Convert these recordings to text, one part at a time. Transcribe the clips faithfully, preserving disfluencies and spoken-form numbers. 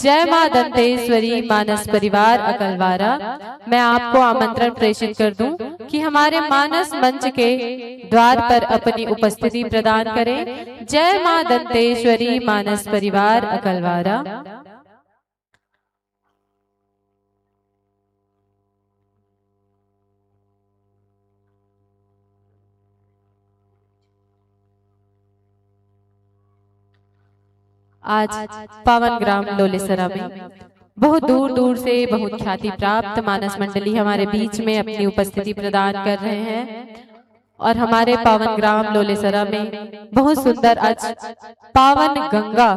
जय माँ दंतेश्वरी मानस परिवार अकलवारा, मैं आपको आमंत्रण प्रेषित कर दूं कि हमारे मानस मंच के द्वार पर अपनी उपस्थिति प्रदान करें। जय माँ दंतेश्वरी मानस परिवार अकलवारा। आज पावन ग्राम लोलेसरा में बहुत दूर दूर से बहुत ख्याति प्राप्त मानस मंडली हमारे बीच में अपनी उपस्थिति प्रदान कर रहे हैं और हमारे पावन ग्राम लोलेसरा में बहुत सुंदर आज पावन गंगा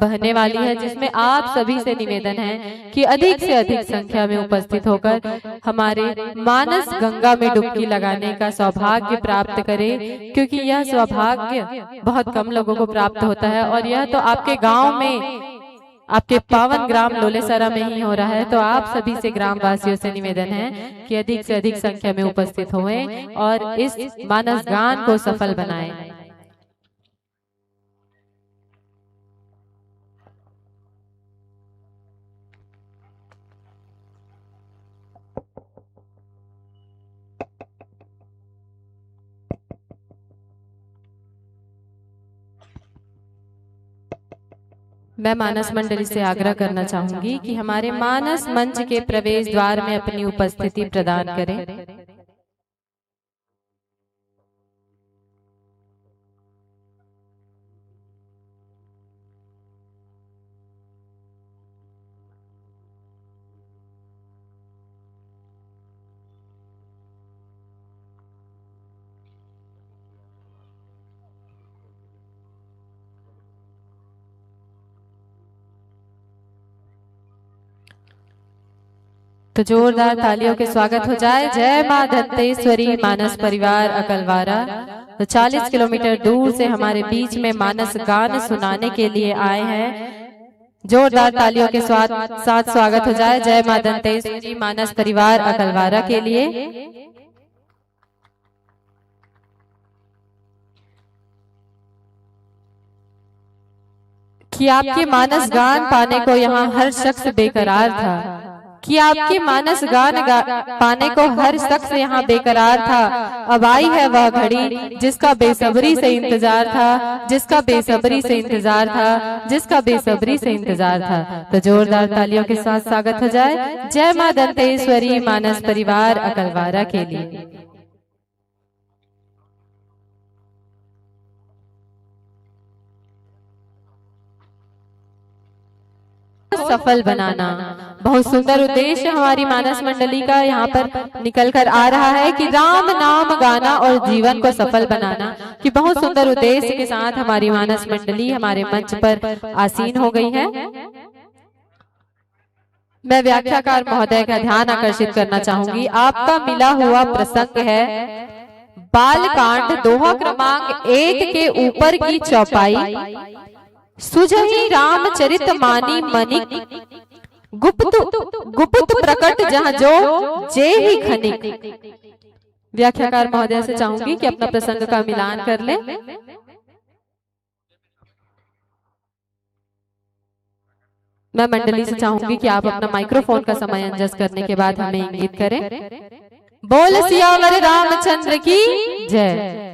बहने वाली है, जिसमें आप सभी से निवेदन है कि अधिक से अधिक संख्या में उपस्थित होकर हमारे मानस गंगा में डुबकी लगाने का सौभाग्य प्राप्त करें, क्योंकि यह सौभाग्य बहुत कम लोगों को प्राप्त होता है और यह तो आपके गांव में, आपके पावन ग्राम लोलेसरा में ही हो रहा है। तो आप सभी से, ग्रामवासियों से निवेदन है कि अधिक से अधिक संख्या में उपस्थित होएं और इस मानस गान को सफल बनाएं। मैं मानस मंडली से आग्रह करना चाहूंगी कि हमारे मानस मंच के प्रवेश द्वार में अपनी उपस्थिति प्रदान करें। तो जोरदार तालियों के स्वागत हो जाए। जय माँ दंतेश्वरी मानस परिवार अकलवारा। तो चालीस किलोमीटर दूर से हमारे बीच में मानस गान सुनाने के लिए आए हैं। जोरदार तालियों के स्वाद-, साथ स्वागत हो जाए जय माँ दंतेश्वरी मानस परिवार अकलवारा के लिए। कि आपके मानस गान पाने को यहाँ हर शख्स बेकरार था, कि आपके मानस गान गा-, पाने को हर शख्स यहाँ बेकरार था। अब आई है वह घड़ी जिसका बेसब्री से इंतजार था, जिसका बेसब्री से इंतजार था, जिसका बेसब्री से इंतजार था। तो जोरदार तालियों के साथ स्वागत हो जाए जय माँ दंतेश्वरी मानस परिवार अकलवारा के लिए। सफल बनाना, बहुत सुंदर उद्देश्य हमारी मानस मंडली का यहाँ पर निकल कर आ रहा है कि राम नाम गाना और जीवन को सफल बनाना, कि बहुत सुंदर उद्देश्य के साथ हमारी मानस मंडली हमारे मंच पर आसीन हो गई है। मैं व्याख्याकार महोदय का ध्यान आकर्षित करना चाहूंगी। आपका मिला हुआ प्रसंग है बालकांड दोहा क्रमांक एक के ऊपर की चौपाई, सुजही रामचरित मानी मनिक, गुप्त, गुप्त प्रकट जहाँ जो जे ही खनिक। व्याख्याकार महोदय से चाहूंगी कि अपना प्रसंग का मिलान कर ले। मैं मंडली से चाहूंगी कि आप अपना माइक्रोफोन का समयांजस करने के बाद हमें इंगित करें। बोल सियावर रामचंद्र की जय।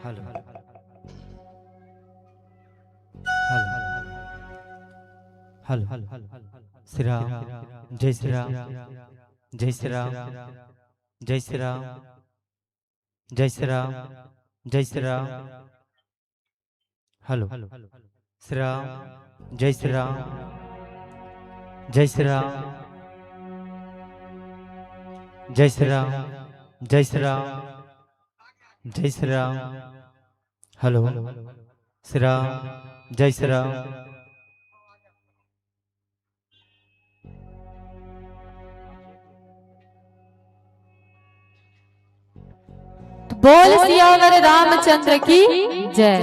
Hello. Hello. Hello. Shri Ram. जय श्री राम। जय श्री राम। जय श्री राम। जय श्री राम। जय श्री राम। हेलो। श्री राम। जय श्री राम। जय श्री राम। जय श्री राम। जय श्री राम। जय श्री राम। हेलो। श्री राम। जय श्री राम। बोल सियावर रामचंद्र की जय।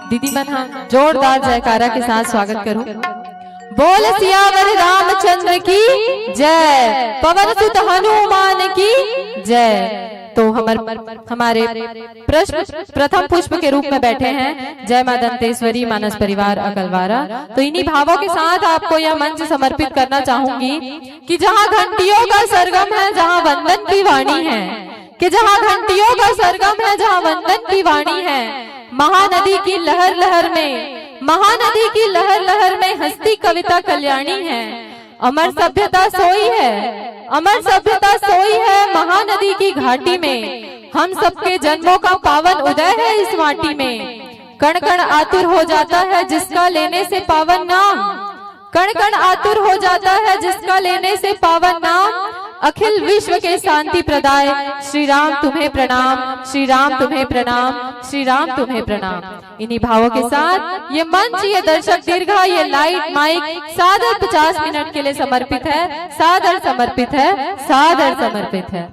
दीदी मन, हम जोरदार जयकारा के साथ स्वागत करूं। बोल सियावर रामचंद्र की जय, पवन सुत हनुमान की जय। तो हमर, हमारे प्रश्न, प्रथम पुष्प के रूप में बैठे हैं जय मां दंतेश्वरी मानस परिवार अकलवारा। तो इन्हीं भावों के साथ आपको यह मंच समर्पित करना चाहूंगी कि जहां घंटियों का सरगम है, जहां वंदन की वाणी है, कि जहां घंटियों का सरगम है, जहां वंदन की वाणी है, महानदी की लहर लहर में, महानदी की लहर लहर में हंसती कविता कल्याणी है। अमर सभ्यता सोई है, अमर सभ्यता सोई है महानदी की घाटी में। हम सबके जन्मों का पावन उदय है इस माटी में। कण कण आतुर हो जाता है जिसका लेने से पावन नाम, कण कण आतुर हो जाता है जिसका लेने से पावन नाम। अखिल विश्व के शांति प्रदाय श्री राम तुम्हें प्रणाम, श्री राम तुम्हें प्रणाम, श्री राम तुम्हें प्रणाम। इन्हीं भावों के साथ ये मंच, ये दर्शक दीर्घा, ये लाइट माइक सादर पचास मिनट के लिए समर्पित है, सादर समर्पित है, सादर समर्पित है।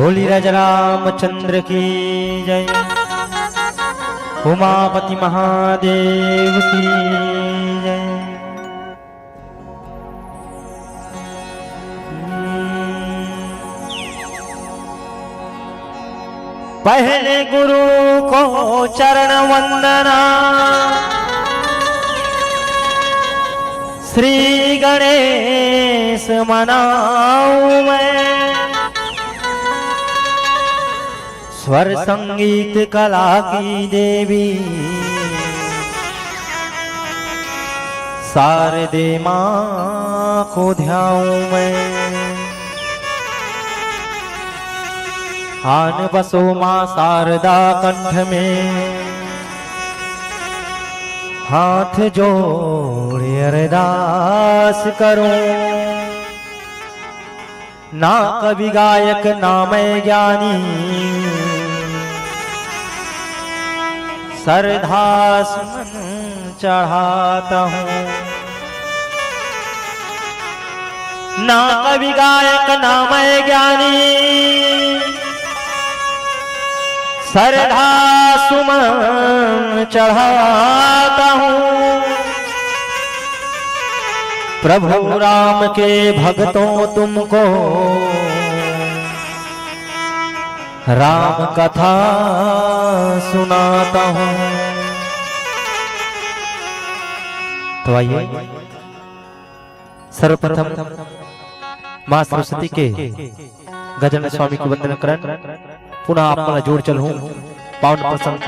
बोली राजा रामचंद्र की जय, उमापति महादेव की जय। पहले गुरु को चरण वंदना, श्री गणेश मनाऊं मैं। स्वर संगीत कला की देवी शारदे माँ को ध्याऊं मैं। आन बसो माँ शारदा कंठ में, हाथ जोड़े अरदास करूं। ना कवि गायक ना मैं ज्ञानी, श्रद्धा सुमन चढ़ाता हूँ। ना कवि गायक ना मैं ज्ञानी, श्रद्धा सुमन चढ़ाता हूँ। प्रभु राम के भक्तों, तुमको राम कथा सुनाता हूँ। तो आइए, सर्वप्रथम माँ सरस्वती के गजानन स्वामी के वंदन करन, पुनः आप मन ला जोड़ चलहूँ पावन प्रसंग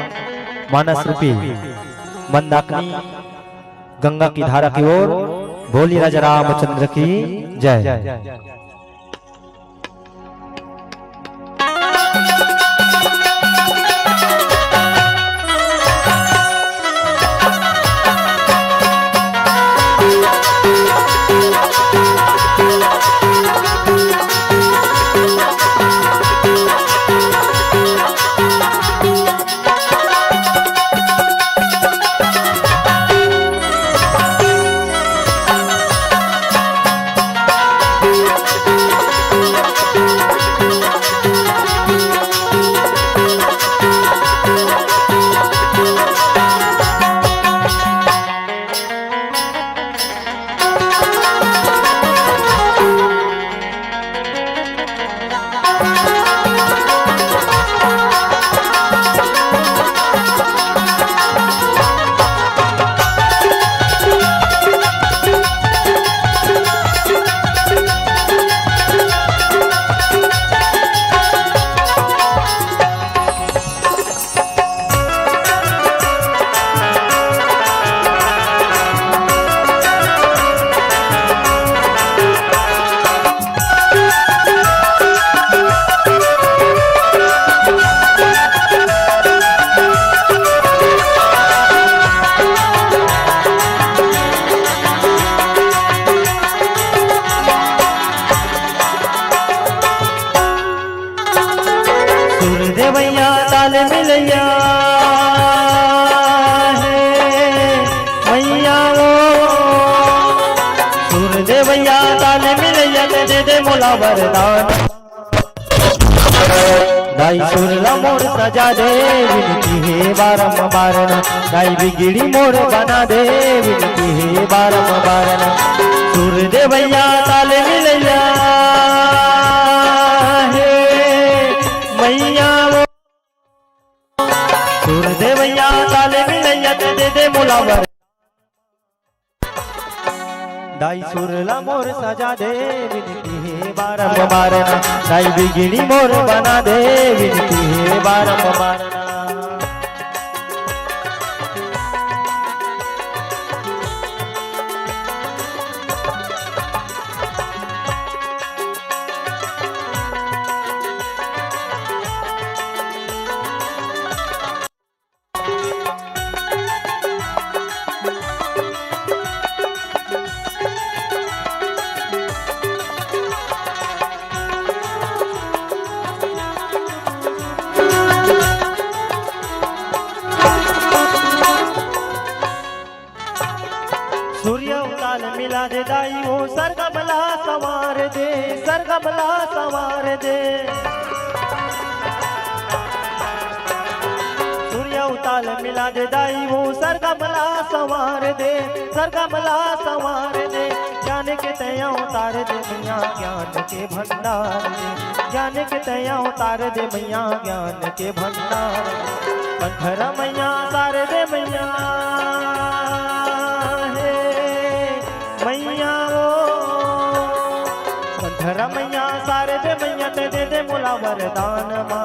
मानस रूपी मंदाकिनी गंगा की धारा की ओर। बोली राजा रामचंद्र की जय। सुर देवैया ताल मिलैया हे मैया ओ, सुर देवैया ताल मिलैया, दे दे मोला वरदान। दाई सुर ला मोर सजा दे, विनती हे बारंबार ना। दाई बिगड़ी मोर बना दे, विनती हे बारंबार ना। सुर देवैया ताल मिलैया हे मैया ओ। सुर देवैया ताल मिलैया, दे दे मोला वर। दाई सुर ला मोर सजा दे, विनती हे बारंबार ना। दाई बिगड़ी मोर बना दे, विनती हे बारंबार ना। सूर्य उताल मिला दे दाई, ओ सरगम ला संवार दे, सरगम ला संवार दे। दाई वो सरगम ला संवार दे, सरगम ला संवार दे, ज्ञान के तैं अवतार दे मैया, ज्ञान के भंडार दे, ज्ञान के तैं अवतार दे मैया, ज्ञान के भंडार दे। कंठ रमैया सार दे मैया, हे मैया ओ, कंठ रमैया सार दे मैया, तैं दे दे मोला वरदान मा।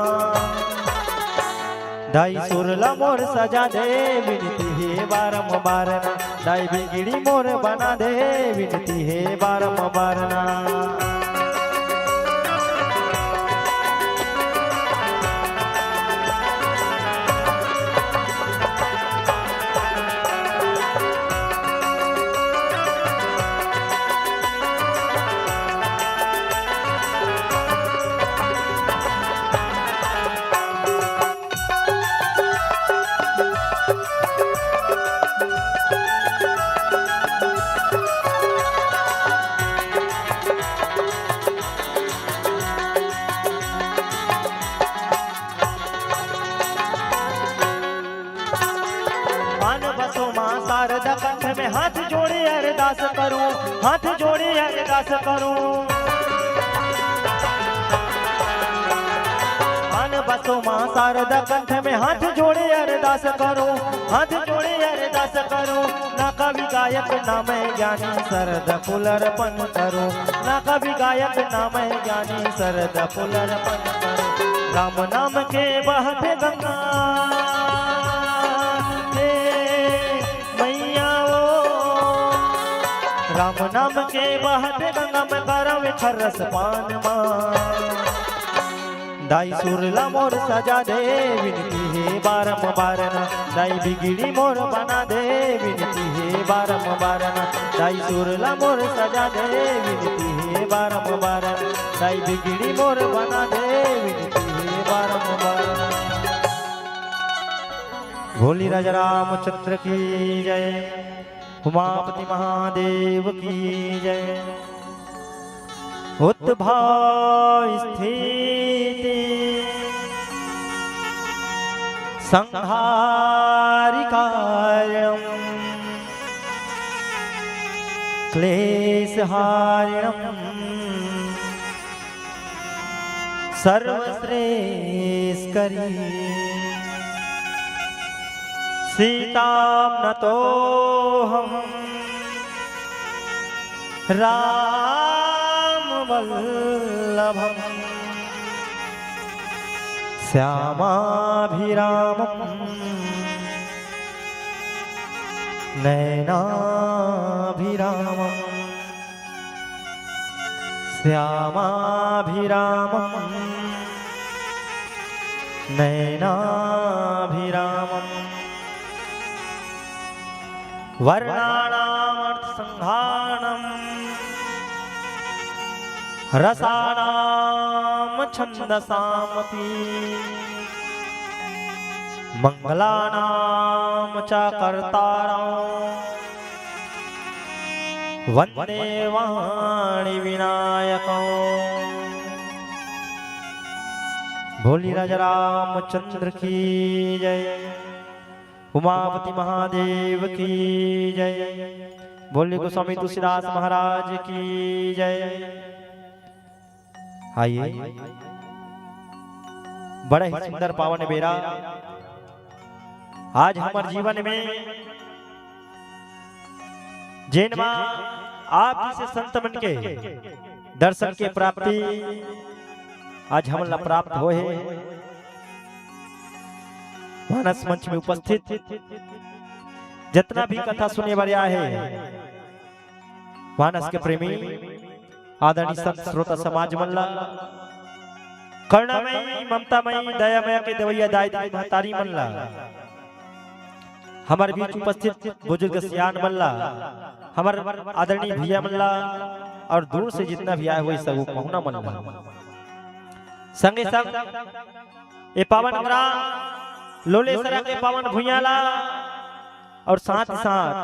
दाई सुर ला मोर सजा दे, विनती हे बारंबार ना। दाई बिगड़ी मोर बना दे, विनती हे बारंबार ना। मान बसो माँ शारदा कंठ में हाथ जोड़े अरदास करूं, हाथ जोड़े अरदास करूं। मान बसो माँ शारदा कंठ में हाथ जोड़े अरदास करूं, हाथ जोड़े अरदास करूं। ना कवि गायक ना मैं ज्ञानी, सरदा फूल अर्पण करूं। ना कवि गायक ना मैं ज्ञानी, सरदा फूल अर्पण करूं। राम नाम के बहत गंगा, हे मैया ओ, राम नाम के बहत गंगा, मैं करंव एखर रस पान मा। दाई सुर ला मोर सजा दे, विनती हे बारंबार ना। दाई बिगड़ी मोर बना दे, विनती हे बारंबार ना। दाई सुर ला मोर सजा दे, विनती हे बारंबार ना। दाई बिगड़ी मोर बना दे, विनती हे बारंबार ना। बोली राजा रामचंद्र की जय, उमापति महादेव की जय। उद्भव स्थिति संहारि कारणं क्लेश हारिणं सर्वश्रेयस्करी। सीतां नतोऽहं रामवल्लभं श्यामाभिरामं नैनाभिरामम्। श्यामाभिरामं नैनाभिरामं वर्णानामर्थसंहारणं रसानां छन्दसामपि मङ्गलानां च कर्तारं वन्दे वाणी विनायकं। बोली राजा रामचंद्र की जय, उमापति महादेव की जय, बोली गोस्वामी तुलसीदास महाराज की जय। आइए, बड़ा ही सुंदर पावन बेरा आज हमर जीवन में जेन मा आप जैसे संत मन के दर्शन के प्राप्ति आज हमन ला प्राप्त होए हे। मानस मंच में उपस्थित जितना भी कथा सुने बर आए हे, मानस के प्रेमी आदरणीय संत श्रोता समाज मन ला, करुणामयी, ममतामयी, दयामय के देवैया दाई दीदी महतारी मन ला, हमर बीच उपस्थित बुजुर्ग सियान मन ला, हमर आदरणीय भैया मन ला, और दूर से जितना भी आए हुए सब पहुना मन ला, संगे संग ये पावन ग्राम लोलेसरा के पावन भुइयां ला, और साथ ही साथ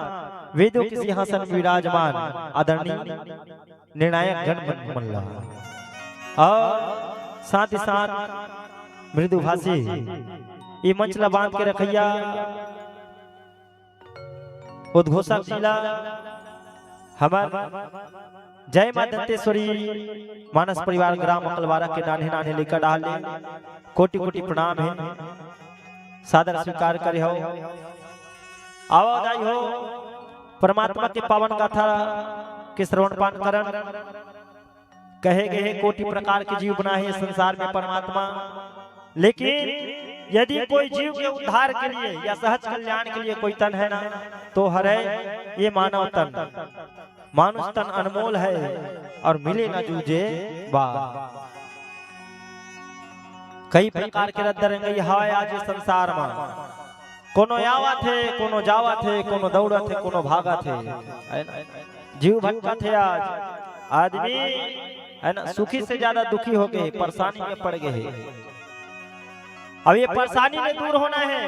वेदों के सिंहासन में विराजमान आदरणीय निर्णायक गण मन, मन ला, और साथ ही साथ मृदुभाषी ये मंच ला बांध के रखैया उद्घोषक जी ला हमर जय माँ दंतेश्वरी मानस परिवार ग्राम अकलवारा के नान्हे नान्हे लइका डाहर ले कोटि कोटि प्रणाम हे। सादर स्वीकार करे हो। आवा दाई हो, परमात्मा के पावन गाथा के श्रवण पान करन। कहे गए हे, कोटि प्रकार के जीव बनाए हे संसार में परमात्मा, लेकिन यदि कोई जीव के उद्धार के लिए या सहज कल्याण के लिए कोई तन है ना, तो हरे ये मानव तन। मानुष तन अनमोल है और मिले ना जूझे बार। कई प्रकार के रद्द रंगई हवय आज ये संसार म। कोनो आवत हे, कोनो जावत हे, कोनो दौड़त हे, कोनो भागत हे, है ना? जीव भटकत हे आज। आदमी, है ना, सुखी से ज्यादा दुखी हो गए, परेशानी में पड़ गए हे। अब ये परेशानी ले दूर होना है,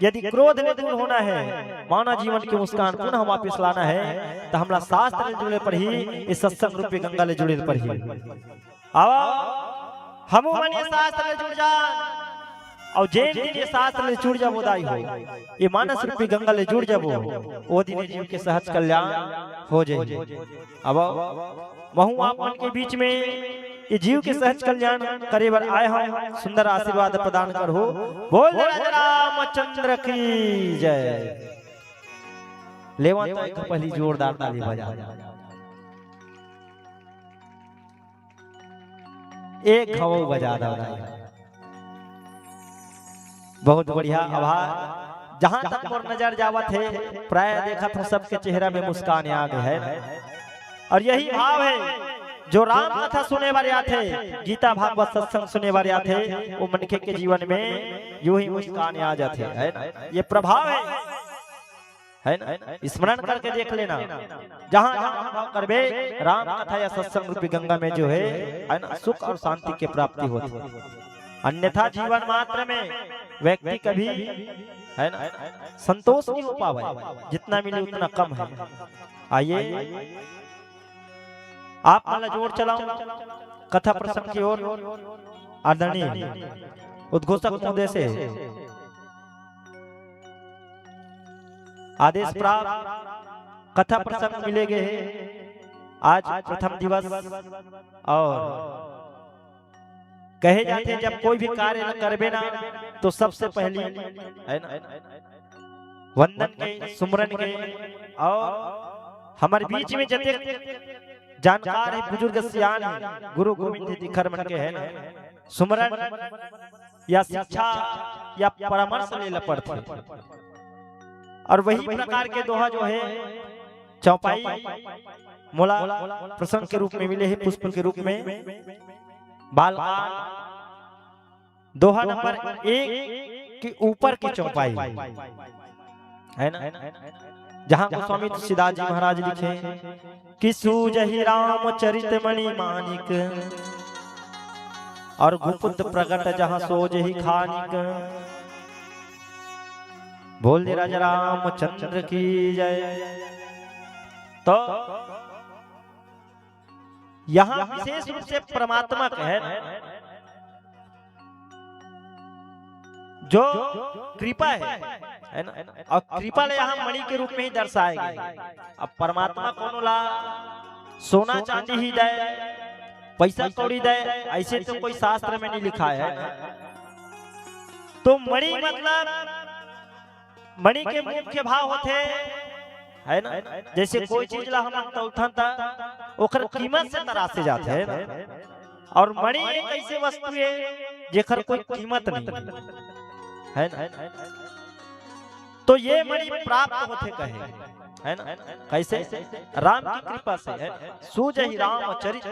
यदि क्रोध ले दूर होना है, मानव जीवन की मुस्कान पुनः वापस लाना है, तो हमला शास्त्र ले जुड़े पड़ही, इस सत्संग रूपी गंगा ले जुड़े पड़ही। आवा, हमू मन ये शास्त्र ले जुड़ जा, अउ जेन दिन ये शास्त्र ले जुड़ जाबो दाई हो, ये मानस रूपी गंगा ले जुड़ जाबो, ओ दिन ये जीव के सहज कल्याण हो जाही। अब महू आप मन के बीच में ये जीव के सहज कल्याण करे बर आए हंव, सुंदर आशीर्वाद प्रदान करहू। बोल राजा रामचंद्र की जय। लेवा तो एक पहली जोरदार ताली बजा। एक घाव बजा दव दाई। बहुत बढ़िया आभार। जहां तक मोर नजर जावत हे, प्राय देखत हंव सबके चेहरा में मुस्कान आ गे हे। अउ यही भाव हे, जो राम कथा सुने बर आथे, गीता भागवत सत्संग सुने बर आथे, वो मनखे के जीवन में यूं ही मुस्कान आ जाथे, है ना? ये प्रभाव हे। है ना? स्मरण करके देख लेना, जहां जहां भाव करबे, राम कथा या सत्संग रूपी गंगा में जो है, है ना, सुख और शांति की प्राप्ति होती है। अन्यथा जीवन मात्र में व्यक्ति कभी, है ना, संतोष नहीं हो पावे, जितना मिले उतना कम है। आइए, आप मन ला जोर चलाओ कथा प्रसंग की ओर। आदरणीय उद्घोषक महोदय से आदेश प्राप्त, कथा प्रसंग मिले गए हे। आज प्रथम दिवस अउ कहे जाथे, जब कोई भी कार्य ल करबे ना, तो सबसे पहली, है ना, वंदन के, सुमरन के, अउ हमर बीच में जतेक जानकार हे, बुजुर्ग सियान हे, गुरु गोविंद हे, दिखर मन के, है ना, सुमरन या शिक्षा या परामर्श ले ल पड़थे। अउ वही प्रकार के दोहा जो हे चौपाई, मोला प्रसंग के रूप में मिले हे, पुष्प के रूप में। बालकाल दोहा नंबर एक के ऊपर की चौपाई, है ना, जहां गोस्वामी तुलसीदास जी महाराज लिखे कि सूझहि रामचरित मणि मानिक, अउ गुपुत प्रगट जहां सोझहि खानिक। बोल दे राजा रामचंद्र की जय। तो यहां विशेष रूप से परमात्मा के, है ना, जो कृपा हे, है ना, अउ कृपा ले यहां मणि के रूप में ही दर्शाए गे। अब परमात्मा कोनो ला सोना चांदी ही दे, पैसा कौड़ी दे, ऐसे तो कोई शास्त्र में नहीं लिखा है। तो मणि मतलब मणि के मुख्य भाव होथे, है ना? जैसे कोई चीज ला हमन तौलथन त ओकर कीमत से तरासे जाथे, है ना? अउ मणि एक ऐसे वस्तु हे जेकर कोई कीमत नहीं, है ना? तो ये मणि प्राप्त होथे कहे, है ना? कैसे? राम की कृपा से, है ना? सूझहि रामचरित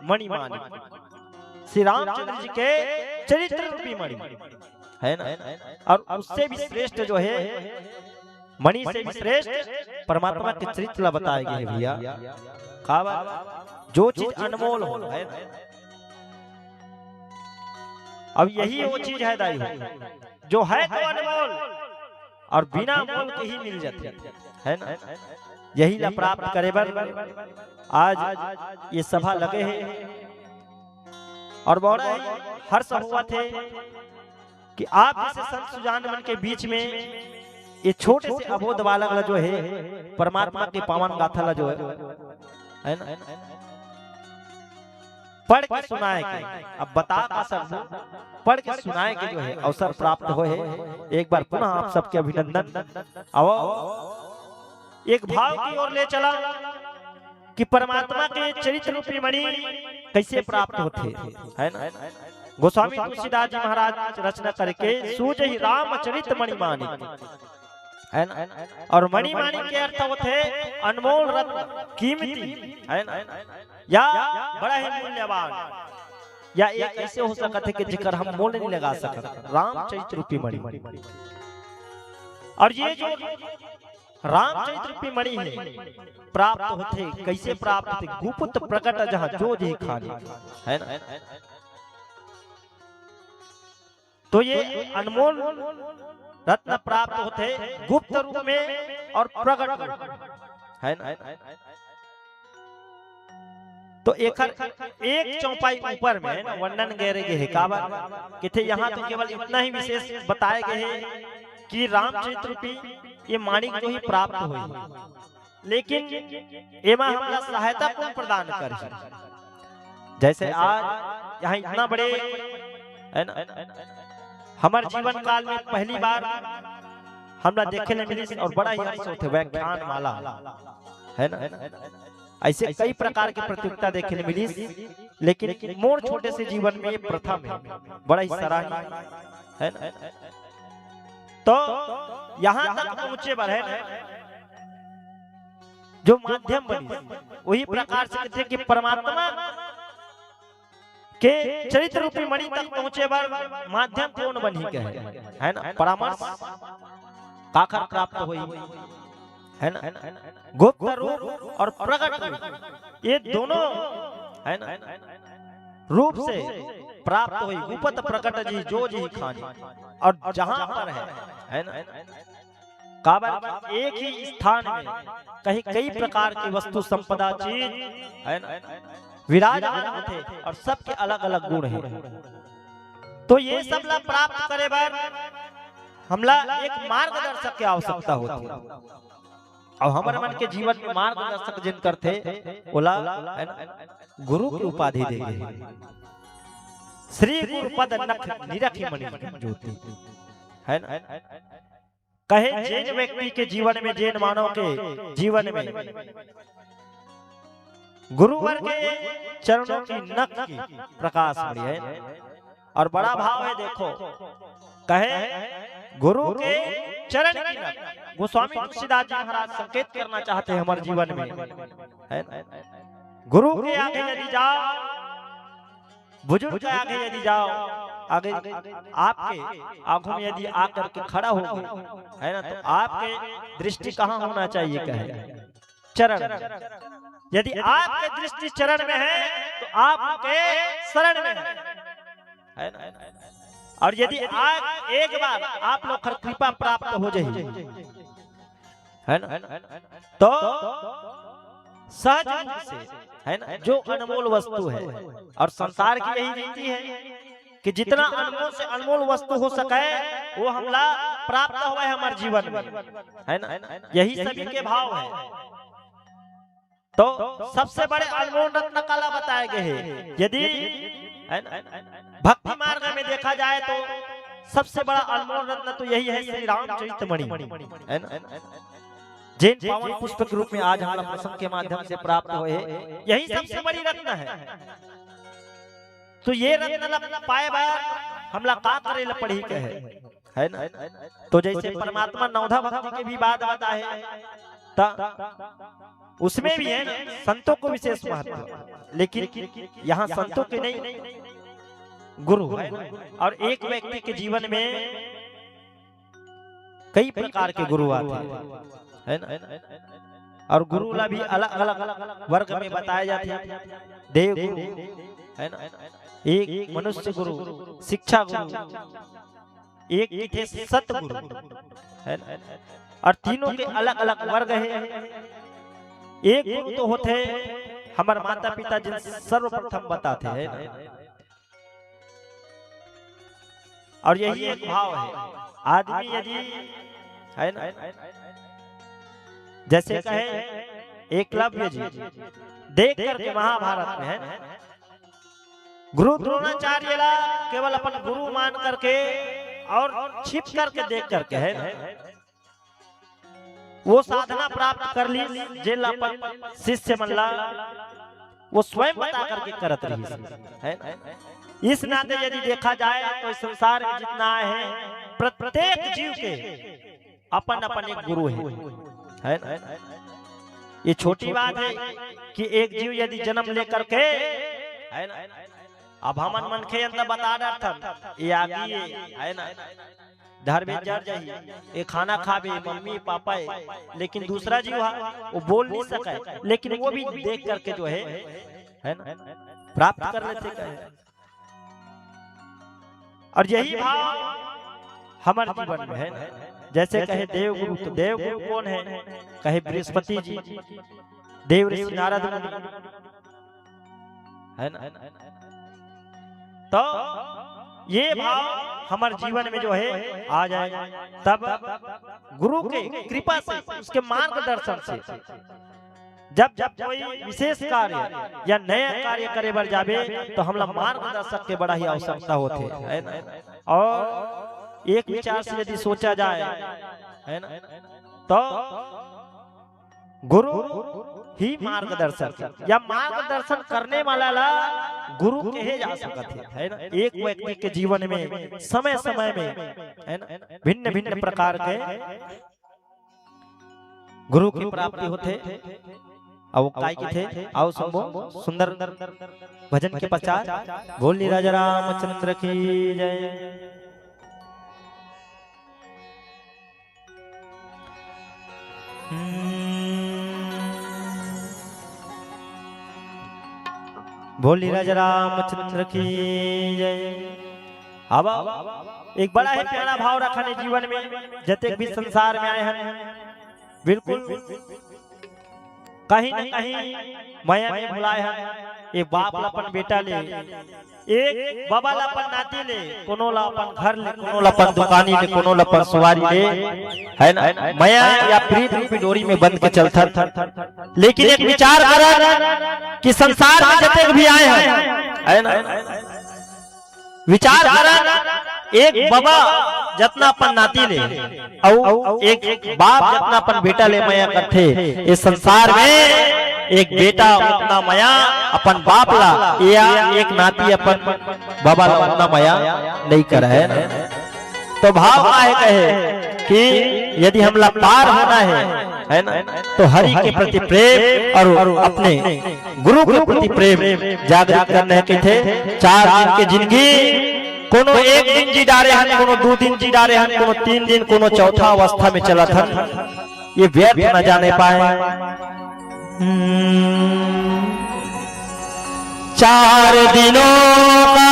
मणि मानिक, श्री रामचंद्र जी के चरित्र रूपी मणि, है ना? अउ उससे भी श्रेष्ठ जो हे, मणि से भी श्रेष्ठ परमात्मा के चरित्र ला बताए गे हे भैया। काबर? जो चीज अनमोल हो, है ना? अब यही वो चीज है दाई हो, जो है तो अनमोल अउ बिना मोल के ही मिल जाथे, है ना? यही ला प्राप्त करे बर आज ये सभा लगे हे अउ बड़ा ही हर्ष होवत हे कि आप जैसे संत सुजान मन के बीच में ये छोटे से अबोध बालक ला जो है, परमात्मा के पावन गाथा ला जो है, है ना, पढ़ के सुनाए के, अब बता का सकबो, पढ़ के सुनाए के जो है अवसर प्राप्त होए हे। एक बार पुनः आप सबके अभिनंदन। अब एक भाव की ओर ले चला कि परमात्मा के चरित्र रूपी मणि कैसे प्राप्त होथे, है ना? गोस्वामी तुलसीदास जी महाराज रचना करके सूझहि रामचरित मणि मानिक, है ना? और मणि मानिक के अर्थ होथे अनमोल रत्न, कीमती, है ना? या बड़ा ही मूल्यवान, या ये कैसे हो सकत हे कि जेकर हम मोल नहीं लगा सकत, रामचरित रूपी मणि। और ये जो रामचरित रूपी मणि हे, प्राप्त होथे, कैसे प्राप्त होथे? गुप्त प्रकट जहाँ जो जी खानी, है ना? तो ये अनमोल रत्न प्राप्त होथे गुप्त रूप में और प्रकट रूप में, है ना? तो एकर एक चौपाई ऊपर में, है ना, वर्णन करे गे हे। काबर कथे, यहाँ तो केवल इतना ही विशेष बताए गे हे कि रामचरित रूपी ये माणिक जो ही प्राप्त होई, लेकिन एमा हमला सहायता कौन प्रदान करही? जैसे आज यहाँ इतना बड़े, है ना, हमर जीवन काल में पहली बार हमला देखे ले मिलिस और बड़ा ही हर्ष होथे, व्याख्यान माला, है ना? ऐसे कई प्रकार के प्रतियोगिता देखे ले मिलिस, लेकिन मोर छोटे से जीवन में ये प्रथम हे, बड़ा ही सराहनीय, है ना? तो यहाँ तक पहुँचे बर, है ना, जो माध्यम बनिस, वही प्रकार से कथे कि परमात्मा के चरित्र रूपी मणि तक पहुँचे बर माध्यम कौन बनही कहे, है ना? परामर्श काखर प्राप्त होई, है ना? गुप्त रूप और प्रकट रूप, ये दोनों, है ना, रूप से प्राप्त होई। गुप्त प्रकट जी जो जी खानी, और जहाँ पर है, है ना? काबर कि एक ही स्थान में कहीं कई प्रकार की वस्तु संपदा चीज, है ना, विराजमान होथे और सबके अलग-अलग गुण हे। तो ये सब ला प्राप्त करे बर हमला एक मार्गदर्शक के आवश्यकता होथे। और हमर मन के जीवन में मार्गदर्शक जिन करथे, ओला, है ना, गुरु की उपाधि दे गे हे। श्री गुरु पद नख निरखि मणि ज्योति, है ना? कहे जेन व्यक्ति के जीवन में, जेन मानव के जीवन में गुरुवर के चरणों की नख की प्रकाश पड़ी है, और बड़ा भाव है, देखो, कहे गुरु के चरण की नख। गोस्वामी तुलसीदास जी महाराज संकेत करना चाहते हैं हमारे जीवन में, है ना? गुरु के आगे यदि जाओ, बुजुर्ग के आगे यदि जाओ, आगे आपके आंखों में यदि आकर के खड़ा हो गए, है ना, तो आपके दृष्टि कहाँ होना चाहिए, कहे चरण में। यदि आपके दृष्टि चरण में है, तो आपके शरण में है, है ना? और यदि आप एक बार आप लोग कर कृपा प्राप्त हो जाए, है ना, तो सहज रूप से, है ना, जो अनमोल वस्तु है, और संसार की यही रीति है कि जितना अनमोल से अनमोल वस्तु हो सके, वो हमला प्राप्त होवे हमारे जीवन में, है ना? यही सभी के भाव है। तो सबसे बड़े अनमोल रत्न काला बताए गए हैं। यदि, है ना, भक्ति मार्ग में देखा जाए तो सबसे बड़ा अनमोल रत्न तो यही है, श्री रामचरित मणि, है ना? जेन पावन पुष्प के रूप में आज हमला प्रसंग के माध्यम से प्राप्त होए हे, यही सबसे बड़ी रत्न है। तो ये रत्न ला पाए बर हमला का करे ला पड़ही कहे, है ना? तो जैसे परमात्मा नवधा भक्ति के भी बात बताए, त उसमें भी, है ना, संतों को विशेष महत्व, लेकिन यहाँ संतों के नहीं, गुरु है। और एक व्यक्ति के जीवन में कई प्रकार के गुरु आते हैं, है ना? और गुरु ला भी अलग-अलग वर्ग में बताया जाता है। देव गुरु, है ना? एक मनुष्य गुरु, शिक्षा गुरु, एक थे सतगुरु, है ना? और तीनों के अलग-अलग वर्ग हैं। एक गुरु तो होते हमारे माता पिता जिन सर्वप्रथम बताते हैं, है ना? और यही एक भाव है, आदमी यदि है ना? जैसे कहे एकलव्य जी, देख करके महाभारत में, है ना, गुरु द्रोणाचार्य ला केवल अपन गुरु मान करके और छिप करके देख करके, है ना, वो साधना प्राप्त कर ली, जेला अपन शिष्य मन ला वो स्वयं बता करके करत रहिस, है ना? इस नाते यदि देखा जाए तो इस संसार में जितना आए हैं, प्रत्येक जीव के अपन अपन एक गुरु है, है ना? ये छोटी बात है कि एक जीव यदि जन्म लेकर के, है ना, अब हमन मनखे अंदर बता डरथन, ये आगी है, है ना, धरबे जर जाही, ये खाना खाबे, मम्मी पापा है, लेकिन दूसरा जीव हा, वो बोल नहीं सके, लेकिन वो भी देख करके जो है, है ना, प्राप्त कर लेथे कहे। और यही भाव हमर जीवन में है ना। जैसे कहे देव गुरु, तो देव गुरु कौन है? कहे बृहस्पति जी, देव ऋषि नारद मुनि, है ना? तो ये भाव हमर जीवन में जो है आ जाए, तब गुरु के कृपा से, उसके मार्गदर्शन से, जब जब कोई विशेष कार्य या नया कार्य करे बर जाबे, तो हमला मार्गदर्शक के बड़ा ही आवश्यकता होथे, है ना? और एक विचार से यदि सोचा जाए, है ना, तो गुरु ही मार्गदर्शक है, या मार्गदर्शन करने वाला ला गुरु कहे जा सकत है, है ना? एक व्यक्ति के जीवन में समय समय में, है ना, भिन्न भिन्न प्रकार के गुरु की प्राप्ति होथे। अउ काय किथे, आओ सुनबो सुंदर भजन के पश्चात। बोल राजा रामचंद्र की जय। बोल राजा रामचंद्र की जय। अब एक बड़ा ही प्यारा भाव रखन हे जीवन में, जतेक भी संसार में आए हैं, बिल्कुल कहीं न कहीं मया में भुलाए हैं। एक बाप ला अपन बेटा ले, एक बाबा ला अपन नाती ले, कोनो ला अपन घर ले, कोनो ला अपन दुकानी ले, कोनो ला अपन सुवारी ले, है ना? मया या प्रीत रूपी डोरी में बंध के चलथन। लेकिन एक विचार करन कि संसार में जतेक भी आए हैं, है ना, विचार करन, एक बाबा जतना अपन नाती ले, अउ एक बाप जतना अपन बेटा ले मया करथे। इस संसार में एक बेटा उतना मया अपन बाप ला, या एक नाती अपन बाबा ला उतना मया नहीं करे, है ना? तो भाव का है कहे कि यदि हमला पार होना है, है ना, तो हरि के प्रति प्रेम और अपने गुरु के प्रति प्रेम जागृत करना है। कथे चार दिन के जिंदगी, कोनो एक दिन जी डारे हन, कोनो दू दिन जी डारे हन, कोनो तीन दिन, कोनो चौथा अवस्था में चलत हन, ये व्यर्थ न जाने पाए। हम्म। चार दिनों का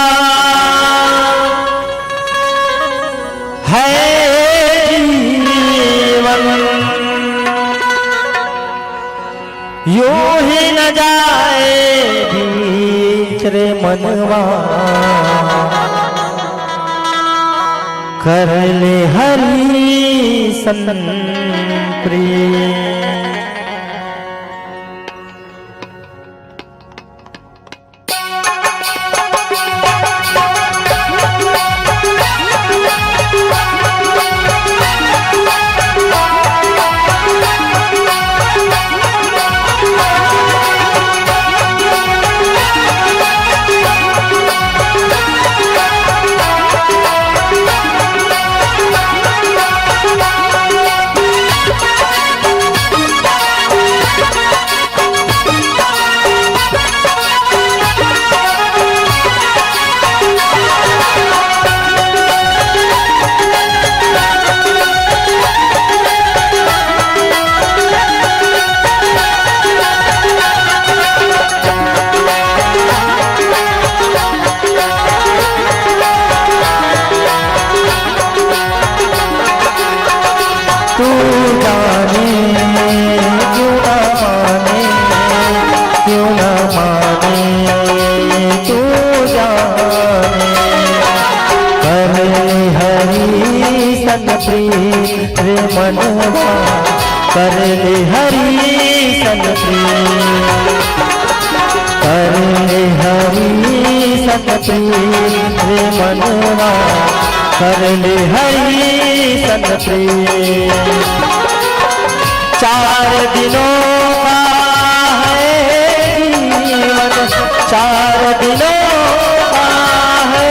है जीवन, यूं ही न जाए बीच रे मनवा। कर ले हरि सन प्रिय। तू जाने क्यों ना माने, क्यों ना माने, तू जाने। कर हरि सन प्रीत रे मनवा, कर ले हरि सन प्रीत, कर ले हरि सन प्रीत रे मनवा, कर ले हरि सन प्रीत। चार दिनों का है जीवन, चार दिनों का है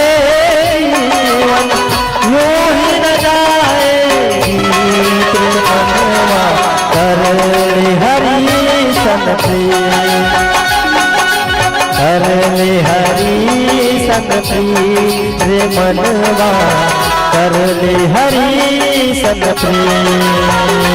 जीवन, यूं ही न जाए जीत रे मनवा, कर ले हरि सन प्रीत, कर ले हरि सन प्रीत रे मनवा, कर ले हरि सन प्रीत।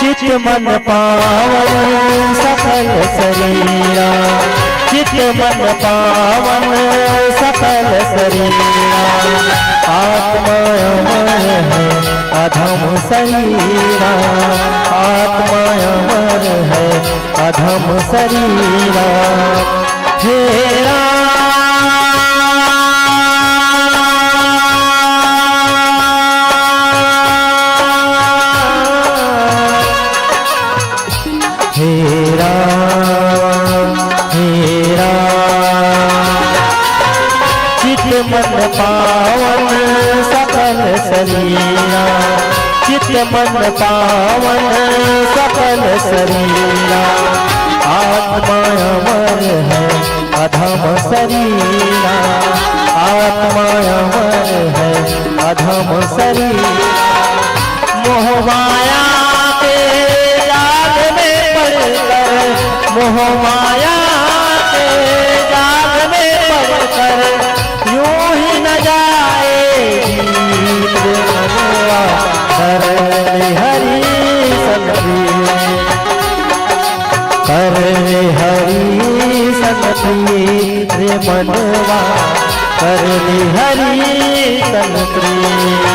चित मन पावन सकल शरीरा, चित मन पावन सकल शरीरा, आत्मा अमर है अधम शरीरा, आत्मा अमर है अधम शरीरा। हे राम, हे राम, हे राम। चित मन पावन सकल शरीरा, चित मन पावन सकल शरीरा, आत्मा अमर है अधम शरीरा, आत्मा अमर है अधम शरीरा। मोह माया के जाल में पड़कर, मोह माया के जाल में पड़कर, यूं ही न जाए जीत रे मनवा, कर ले हरि सन प्रीत, कर ले हरि सन प्रीत रे मनवा, कर ले हरि सन प्रीत।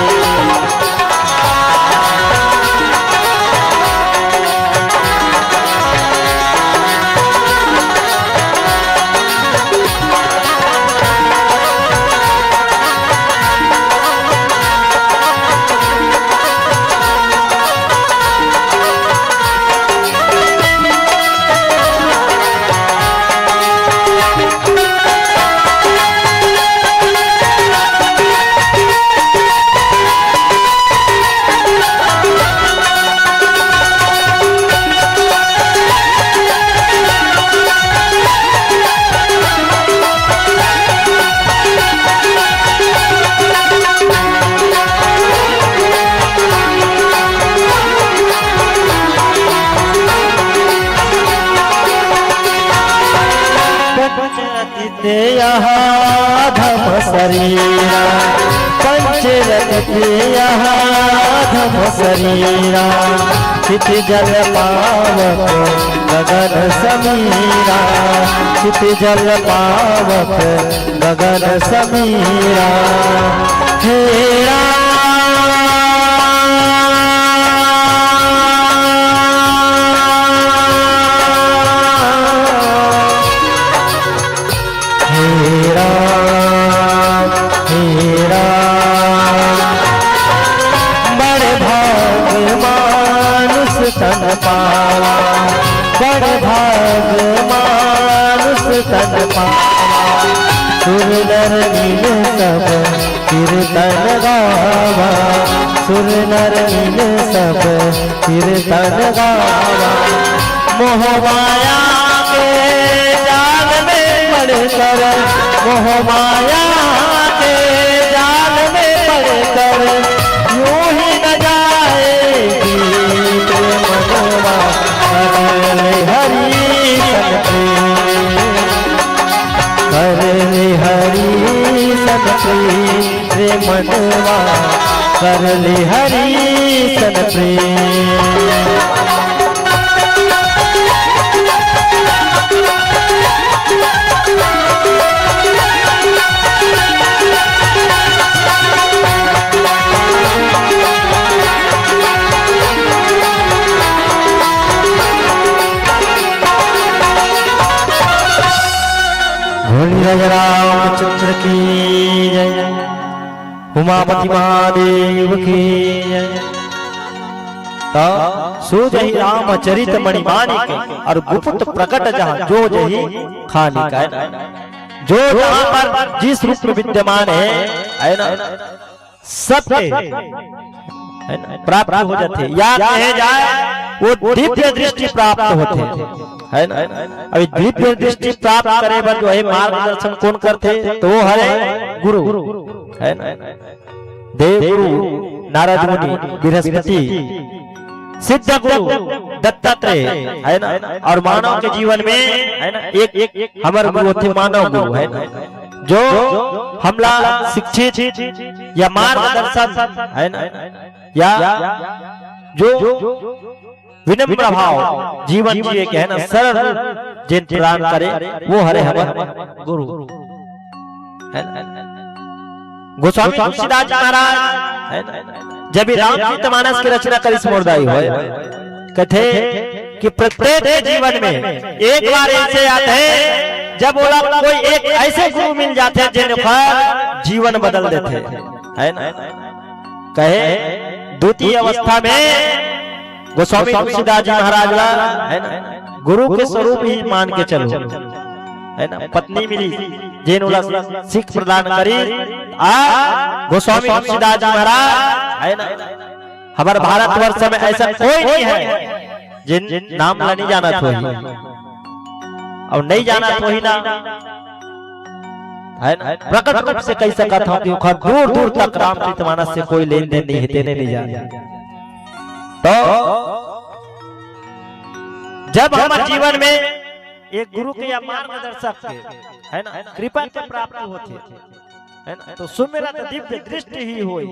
पंचरत्न यह अधम शरीरा, पंचरत्न यह अधम शरीरा, चित जल पावक गगन समीरा, चित जल पावक गगन समीरा। हे राम, हे राम, हे राम। बड़ भाग मानुष तन पावा, बड़ भाग मानुष तन पावा। सुर नर मिल सब कीर्तन गावा, सुर नर मिल सब कीर्तन गावा। मोह माया के जाल में पड़कर, मोह माया के जाल में पड़कर, यूं ही न जाए जीत रे मनवा, कर ले हरि सन प्रीत। कर ले हरि सन प्रेम। भोले राजा रामचंद्र की जय। उमापति महादेव की जय। तो सो जहि रामचरित मणि मानिक, और गुप्त प्रकट जहाँ जो जहि खानिक। जो जहाँ पर जिस रूप में विद्यमान है, है ना, सबके, है ना, प्राप्त हो जाथे, या कहे जाए वो दिव्य दृष्टि प्राप्त होथे, है ना। अभी दिव्य दृष्टि प्राप्त करे बर जो है मार्गदर्शन कौन करथे, तो वो हरे गुरु, है ना। देव गुरु नारद मुनि, बृहस्पति, सिद्ध गुरु दत्तात्रेय, है ना। और मानव के जीवन में, है ना, एक, एक हमर गुरु होथे मानव गुरु, है ना, जो हमला शिक्षित या मार्गदर्शन, है ना, या जो विनम्र भाव जीवन जिए के, है ना, सरल रूप जेन प्रदान करे, वो हरे हमर गुरु, है ना। गोस्वामी तुलसीदास जी महाराज, है ना, जब ये रामचरित मानस की रचना करिस मोर दाई होय, कथे कि प्रत्येक के जीवन में एक बार ऐसे आथे, जब ओला कोई एक ऐसे गुरु मिल जाथे, जेन ओकर जीवन बदल देथे, है ना। कहे, द्वितीय अवस्था में गोस्वामी तुलसीदास जी महाराज ला, है ना, गुरु के स्वरूप ही मान के चलो, है ना। पत्नी मिली, जेन ओला सीख प्रदान करी, आ गोस्वामी तुलसीदास जी महाराज, है ना, हमारे भारतवर्ष में ऐसा कोई नहीं है जेन नाम ला नहीं जानत होही, और नहीं जानत होही ना, है ना, प्रकट रूप से कह सकत हूँ कि ओखर दूर दूर तक रामचरित मानस से कोई लेन देन नहीं है, तेने नहीं जाने। तो जब हमारे जीवन में एक गुरु के या मार्गदर्शक के, है ना, कृपा के प्राप्ति होती है, है ना, तो सुमिरत दिव्य दृष्टि ही होई।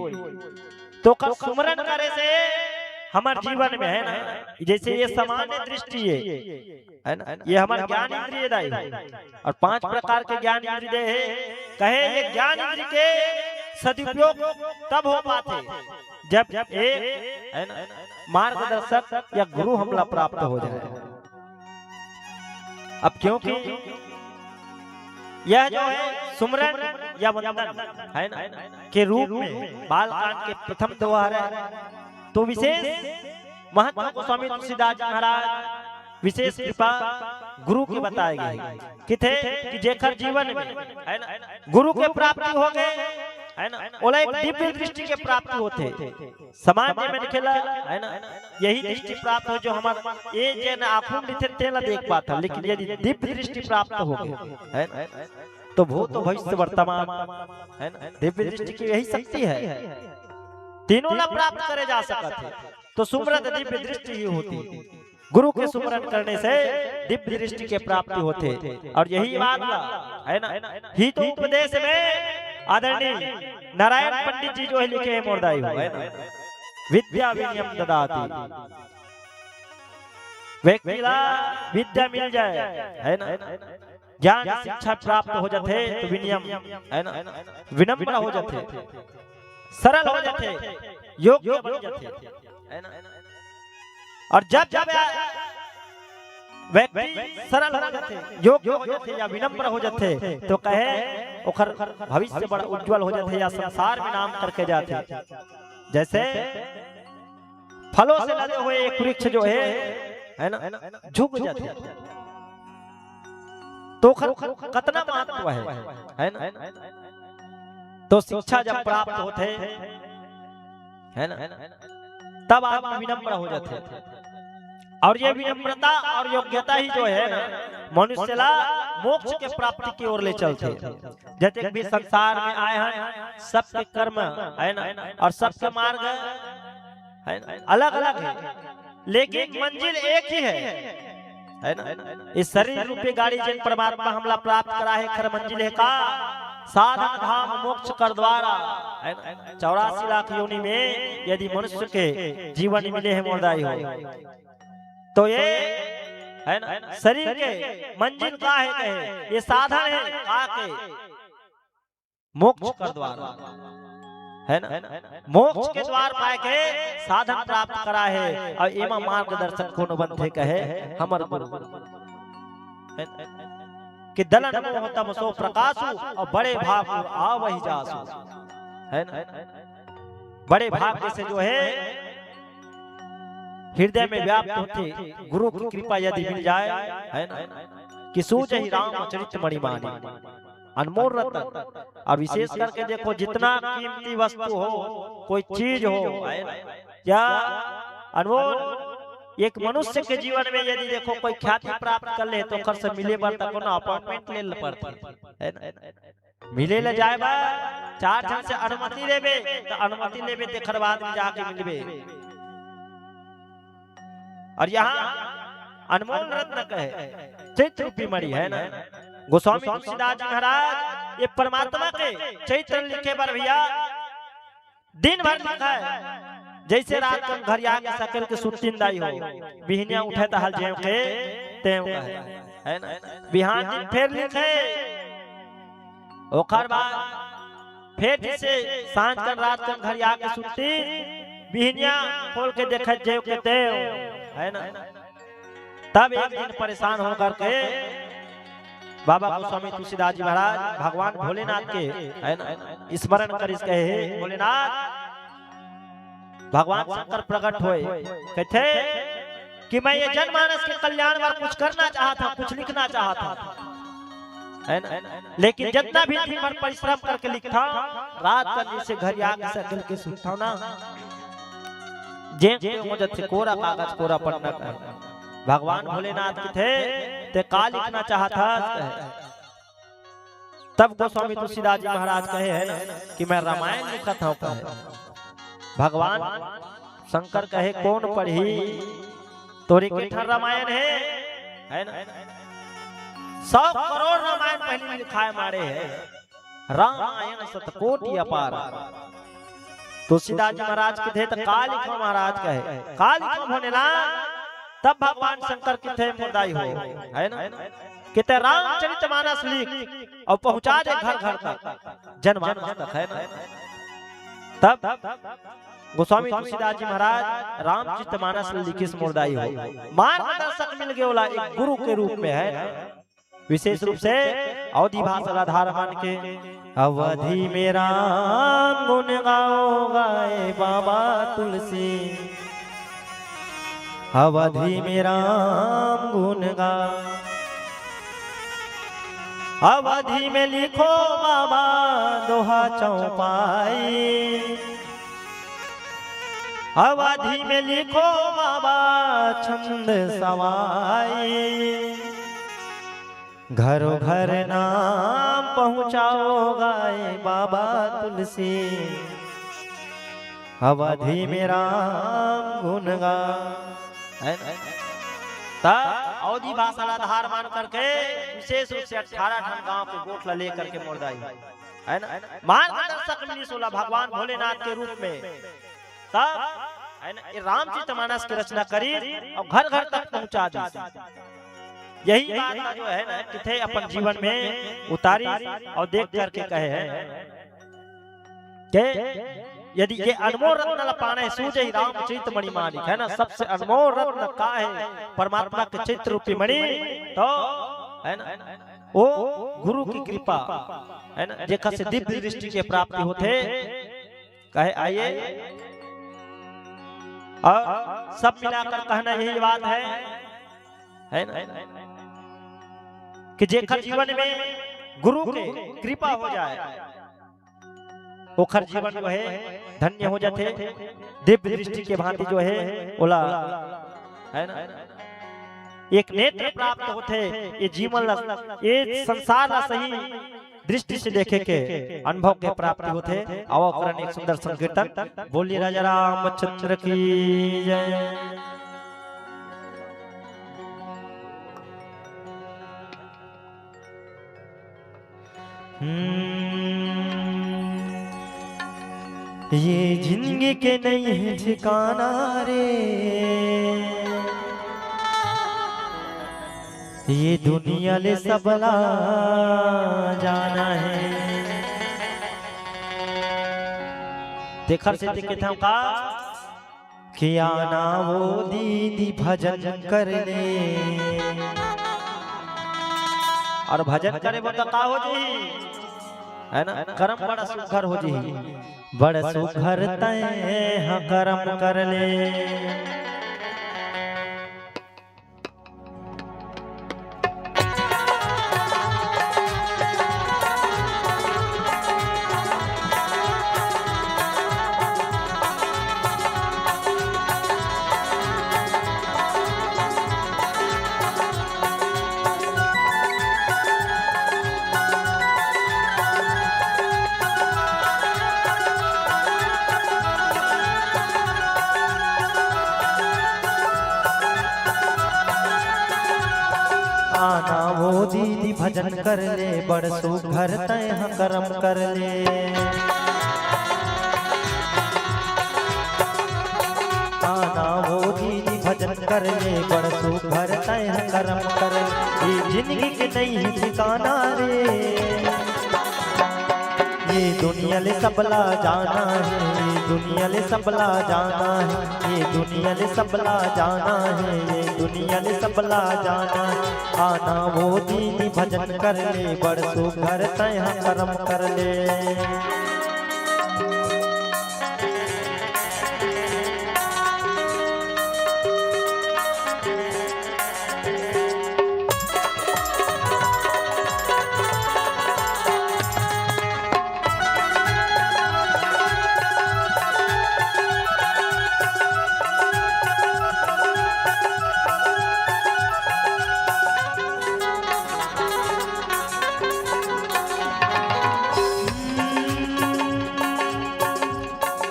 तो ओकर सुमरन करे से हमर जीवन में, है ना, जैसे ये सामान्य दृष्टि है, है ना, ये हमर ज्ञान इंद्रिय दाई है। और पांच प्रकार के ज्ञान इंद्रिय है, कहे ये ज्ञान इंद्रिय के सदुपयोग तब हो पाथे, जब ये, है ना, मार्गदर्शक या गुरु हमला प्राप्त हो जाए। अब क्योंकि यह जो है सुमरन या वंदन, है ना, के रूप में बालकांड के प्रथम दोहा है, तो विशेष महंत गोस्वामी तुलसीदास जी महाराज विशेष कृपा गुरु के बताए गए कि थे कि जेकर जीवन में, है ना, गुरु के प्राप्ति हो गए, है ना, ओला एक दिव्य दृष्टि के प्राप्ति होथे। समाज में मनखे ला, है ना, यही दृष्टि प्राप्त हो जो हमर ये जेन आँखों में दिखे तेला देख पाता, लेकिन यदि दिव्य दृष्टि प्राप्त हो गए, है ना, तो भूत भविष्य वर्तमान, है ना, दिव्य दृष्टि की यही शक्ति है। तीनों ला प्राप्त करे जा सकत है, तो सुमरत दिव्य दृष्टि ही होती। गुरु के सुमरन करने से दिव्य दृष्टि के प्राप्ति होथे। और यही बात ला, है ना, ही तो उपदेश में आदरणीय नारायण पंडित जी जो है लिखे हैं मोर दाई हो, है ना, विद्या विनयम ददाति, व्यक्ति ला विद्या मिल जाए, है ना, ज्ञान शिक्षा प्राप्त हो जाथे तो विनयम, है ना, विनम्र हो जाथे, सरल हो जाथे, योग्य बन जाथे, है ना। और जब जब या व्यक्ति सरल हो जाथे, योग्य हो जाथे या विनम्र हो जाथे, तो कहे ओखर भविष्य बड़ा उज्जवल हो जाथे या संसार में नाम करके जाथे। जैसे फलों से लदे हुए एक वृक्ष जो है, है ना, झुक जाथे, तो ओखर कतना महत्व है, है ना। तो शिक्षा जब प्राप्त होथे, है ना, तब आदमी विनम्र हो जाथे। और ये विनम्रता और योग्यता ही जो है ना, मनुष्य ला मोक्ष के प्राप्ति की ओर ले चलथे। जते भी संसार में आए हैं, सबके कर्म, है ना, और सबके मार्ग, है ना, अलग-अलग है, लेकिन मंजिल एक ही है, है ना। इस शरीर रूपी गाड़ी जेन परमात्मा हमला प्राप्त करा है, एकर मंजिल है का? साधन धाम मोक्ष कर द्वारा, है ना? चौरासी लाख योनि में यदि मनुष्य के जीवन मिले हे मोर दाई हो, तो ये, है ना, शरीर के मंजिल का हे कहे, ये साधन हे का के, मोक्ष कर द्वार, है ना? मोक्ष के द्वार पाए के साधन प्राप्त करा हे। अउ एमा मार्गदर्शक कोनो बनथे कहे, हमर गुरु, है ना? कि दलन मोह तम सो प्रकाशु, अउ बड़े भाग आवहि जासु, है ना? बड़े भाग से जो है हृदय में व्याप्त होथे, गुरु की कृपा यदि मिल जाए, है ना, कि सूझहि रामचरित मणि मानी, अनमोल रतन। और विशेष करके देखो, जितना कीमती वस्तु हो, कोई चीज हो, है ना, या अनमोल, एक मनुष्य के जीवन में यदि देखो कोई ख्याति प्राप्त कर ले, तो ओकर से मिले बर त कोनो अपॉइंटमेंट ले ल पड़थे, है ना? मिले ल जाए बर चार झन से अनुमति लेबे, त अनुमति लेबे, तेखर बाद में जाके मिलबे। और यहाँ अनमोल रत्न कहे चैत्र रूपी मणि, है ना? गोस्वामी तुलसीदास जी महाराज ये परमात्मा के चरित्र लिखे बर भैया दिन भर लिखा है। जैसे रात के घर आके सकल के सुत्तीन दाई हो, बिहनिया उठे त हल जेव के तेव कहे, है ना? बिहान दिन फेर लिखे, ओखर बाद फेर जैसे सांझ कन रात कन घर आके सुत्तीन, बिहनिया खोल के देखे जेव के तेव, है ना? तब एक दिन परेशान होकर के बाबा गोस्वामी तुलसीदास जी महाराज भगवान भोलेनाथ के, है ना, स्मरण करिस, कहे, "हे भोलेनाथ।" भगवान शंकर प्रकट होए, कहथे कि मैं ये जनमानस के कल्याण बर कुछ करना चाहत हूँ, कुछ लिखना चाहत हूँ, है ना, लेकिन जितना भी दिन भर परिश्रम करके लिखता हूँ, रात कन जैसे घर आके सकल के सुतता हूँ ना, जेंग तेंग हो जाथे, कोरा कागज, कोरा पन्ना का। भगवान भोलेनाथ कथे, "ते का लिखना चाहत हस?" कहे। तब गोस्वामी तुलसीदास जी महाराज कहे, है ना, कि "मैं रामायण लिखत हूँ," कहे। भगवान शंकर कहे, "कौन पढ़ही? तोरे के ठन रामायण हे, है ना? सौ करोड़ रामायण पहले लिखाए मारे हे।" रामायण शतकोटि अपार। तुलसीदास जी महाराज कथे, "त का लिखो महाराज?" कहे, "का लिखो भोलेनाथ?" तब भगवान शंकर कथे, "मोर दाई हो, है ना, कि ते रामचरित मानस लिख अउ पहुंचा दे घर घर तक, जनमानस तक, है ना?" तब गोस्वामी तुलसीदास जी महाराज रामचरित मानस लिखिस मोर दाई हो। मार्गदर्शक मिल गए ओला एक गुरु के रूप में, है ना? विशेष रूप से अवधी भाषा ला आधार मान के, "अवधी में राम गुण गाओ गाए बाबा तुलसी, अवधी में राम गुण गा, अवधी में लिखो बाबा दोहा चौपाई, अवधी में लिखो बाबा छंद सवाई।" घरों घर नाम पहुँचाओ गाए बाबा तुलसी, अवधी में राम गुण गा। है ना? त अवधी भाषा ला आधार मान करके विशेष रूप से अठारह ठन गांव के गोठ ला लेकर के मोर दाई, है ना, मार्गदर्शक मिलिस ओला भगवान भोलेनाथ के रूप में। तब, है ना, ये रामचरित मानस की रचना करी और घर घर तक पहुंचा दी। यही बात का जो है ना, किथे अपन जीवन में उतारी और देख करके कहे हैं कि यदि ये अनमोल रत्न ला पाना है, सूझे ही रामचरित मणि मानिक, है ना, सबसे अनमोल रत्न का है, परमात्मा के चरित्र रूपी मणि, तो, है ना, वो गुरु की कृपा, है ना, जेकर से दिव्य दृष्टि के प्राप्ति होथे। कहे आइए, और सब मिलाकर कहना यही बात है, है ना, कि जेकर जीवन में गुरु के कृपा हो जाए, ओखर जीवन जो है धन्य हो जाथे, दिव्य दृष्टि के भांति जो है ओला, है ना, एक नेत्र प्राप्त होथे, ये जीवन ला, ये संसार ला सही दृष्टि से देखे के अनुभव के प्राप्ति होथे। आवा करन एक सुंदर संकीर्तन। बोलिए राजा रामचंद्र की जय। हम्म। ये जिंदगी के नइ हे ठिकाना रे, ये दुनिया ले सबला जाना हे। तेखर सेती कहिथंव का कि आना वो दीदी भजन कर ले। अउ भजन करे बर त का हो जही, हे ना? करम बड़ा सुघर हो जही। बड़ सुघर तैं ह करम कर ले। आना वो दीदी भजन कर ले, बड़ सुघर तैं ह करम कर ले। आना वो दीदी भजन कर ले, बड़ सुघर तैं ह करम कर ले। ये जिंदगी के नइ हे ठिकाना रे, ये दुनिया ले सबला जाना हे, ये दुनिया ले सबला जाना हे, ये दुनिया ले सबला जाना हे, ये दुनिया ले सबला जाना हे। आना वो दीदी भजन कर ले, बड़ सुघर तैं ह करम कर ले।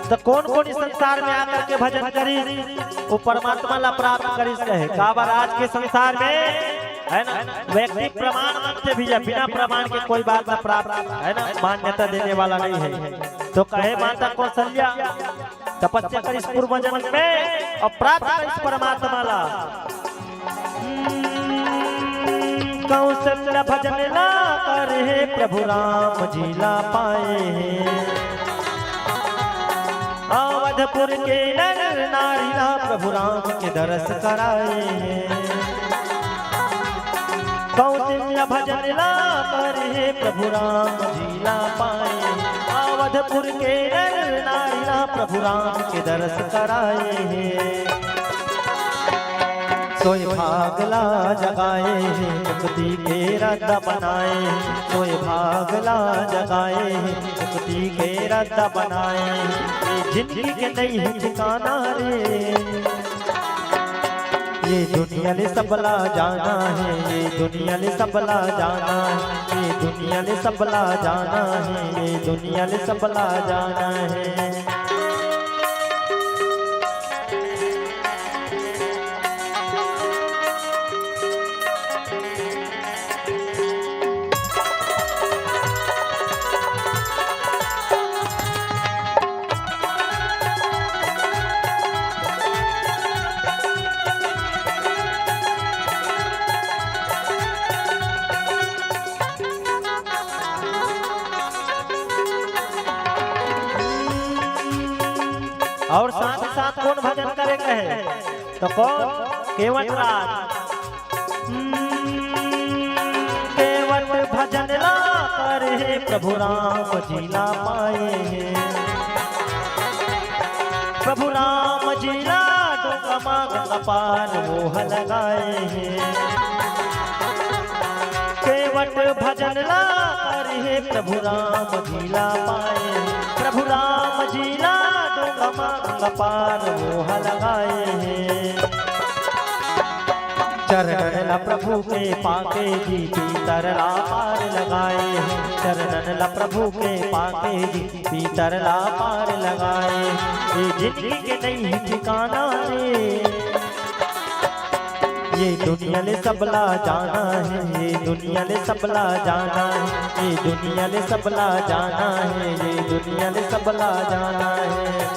त कोन कोन इस संसार में आकर के भजन करिस, वो परमात्मा ला प्राप्त करिस कहे। काबर आज के संसार में, हे ना, व्यक्ति प्रमाण मांगथे भैया, बिना प्रमाण के कोई बात ला प्राप्त, हे ना, मान्यता देने वाला नइ हे। तो कहे माता कौशल्या, तपस्या करिस पूर्व जन्म में अउ प्राप्त करिस परमात्मा ला। कौशल्या भजन ला करे हे, प्रभु राम जी ला पाए हे। अवधपुर के नर नारी ला प्रभु राम के दरस कराए हे। कौशल्या भजन ला करे हे, प्रभु राम जी ला पाए। अवधपुर के नर नारी ला प्रभु राम के दरस कराए हे। सोए भाग ला जगाए हे, मुक्ति के रद्दा बनाए हे। सोए भाग ला जगाए हे, मुक्ति के रद्दा बनाए हे। ये जिंदगी के नइ हे ठिकाना रे, ये दुनिया ले सबला जाना हे, ये दुनिया ले सबला जाना हे, ये दुनिया ले सबला जाना हे, ये दुनिया ले सबला जाना हे। अउ साथ ही साथ कोन भजन करे कहे? त कोन? केवट राज। केवट भजन ला करे हे, प्रभु राम जी ला पाए हे। प्रभु राम जी ला डोंगा मा गंगा पार मोह लगाए हे। केवट भजन ला करे हे, प्रभु राम जी ला पाए। प्रभु राम जी ला डोंगा मा गंगा पार मोह लगाए हे। चरणन ला प्रभु के पाके जी, पीतर ला पार लगाए हे। चरणन ला प्रभु के पाके जी, पीतर ला पार लगाए। ये जिंदगी के नइ हे ठिकाना रे, ये दुनिया ले सबला जाना हे, ये दुनिया ले सबला जाना हे, ये दुनिया ले सबला जाना हे, ये दुनिया ले सबला जाना हे।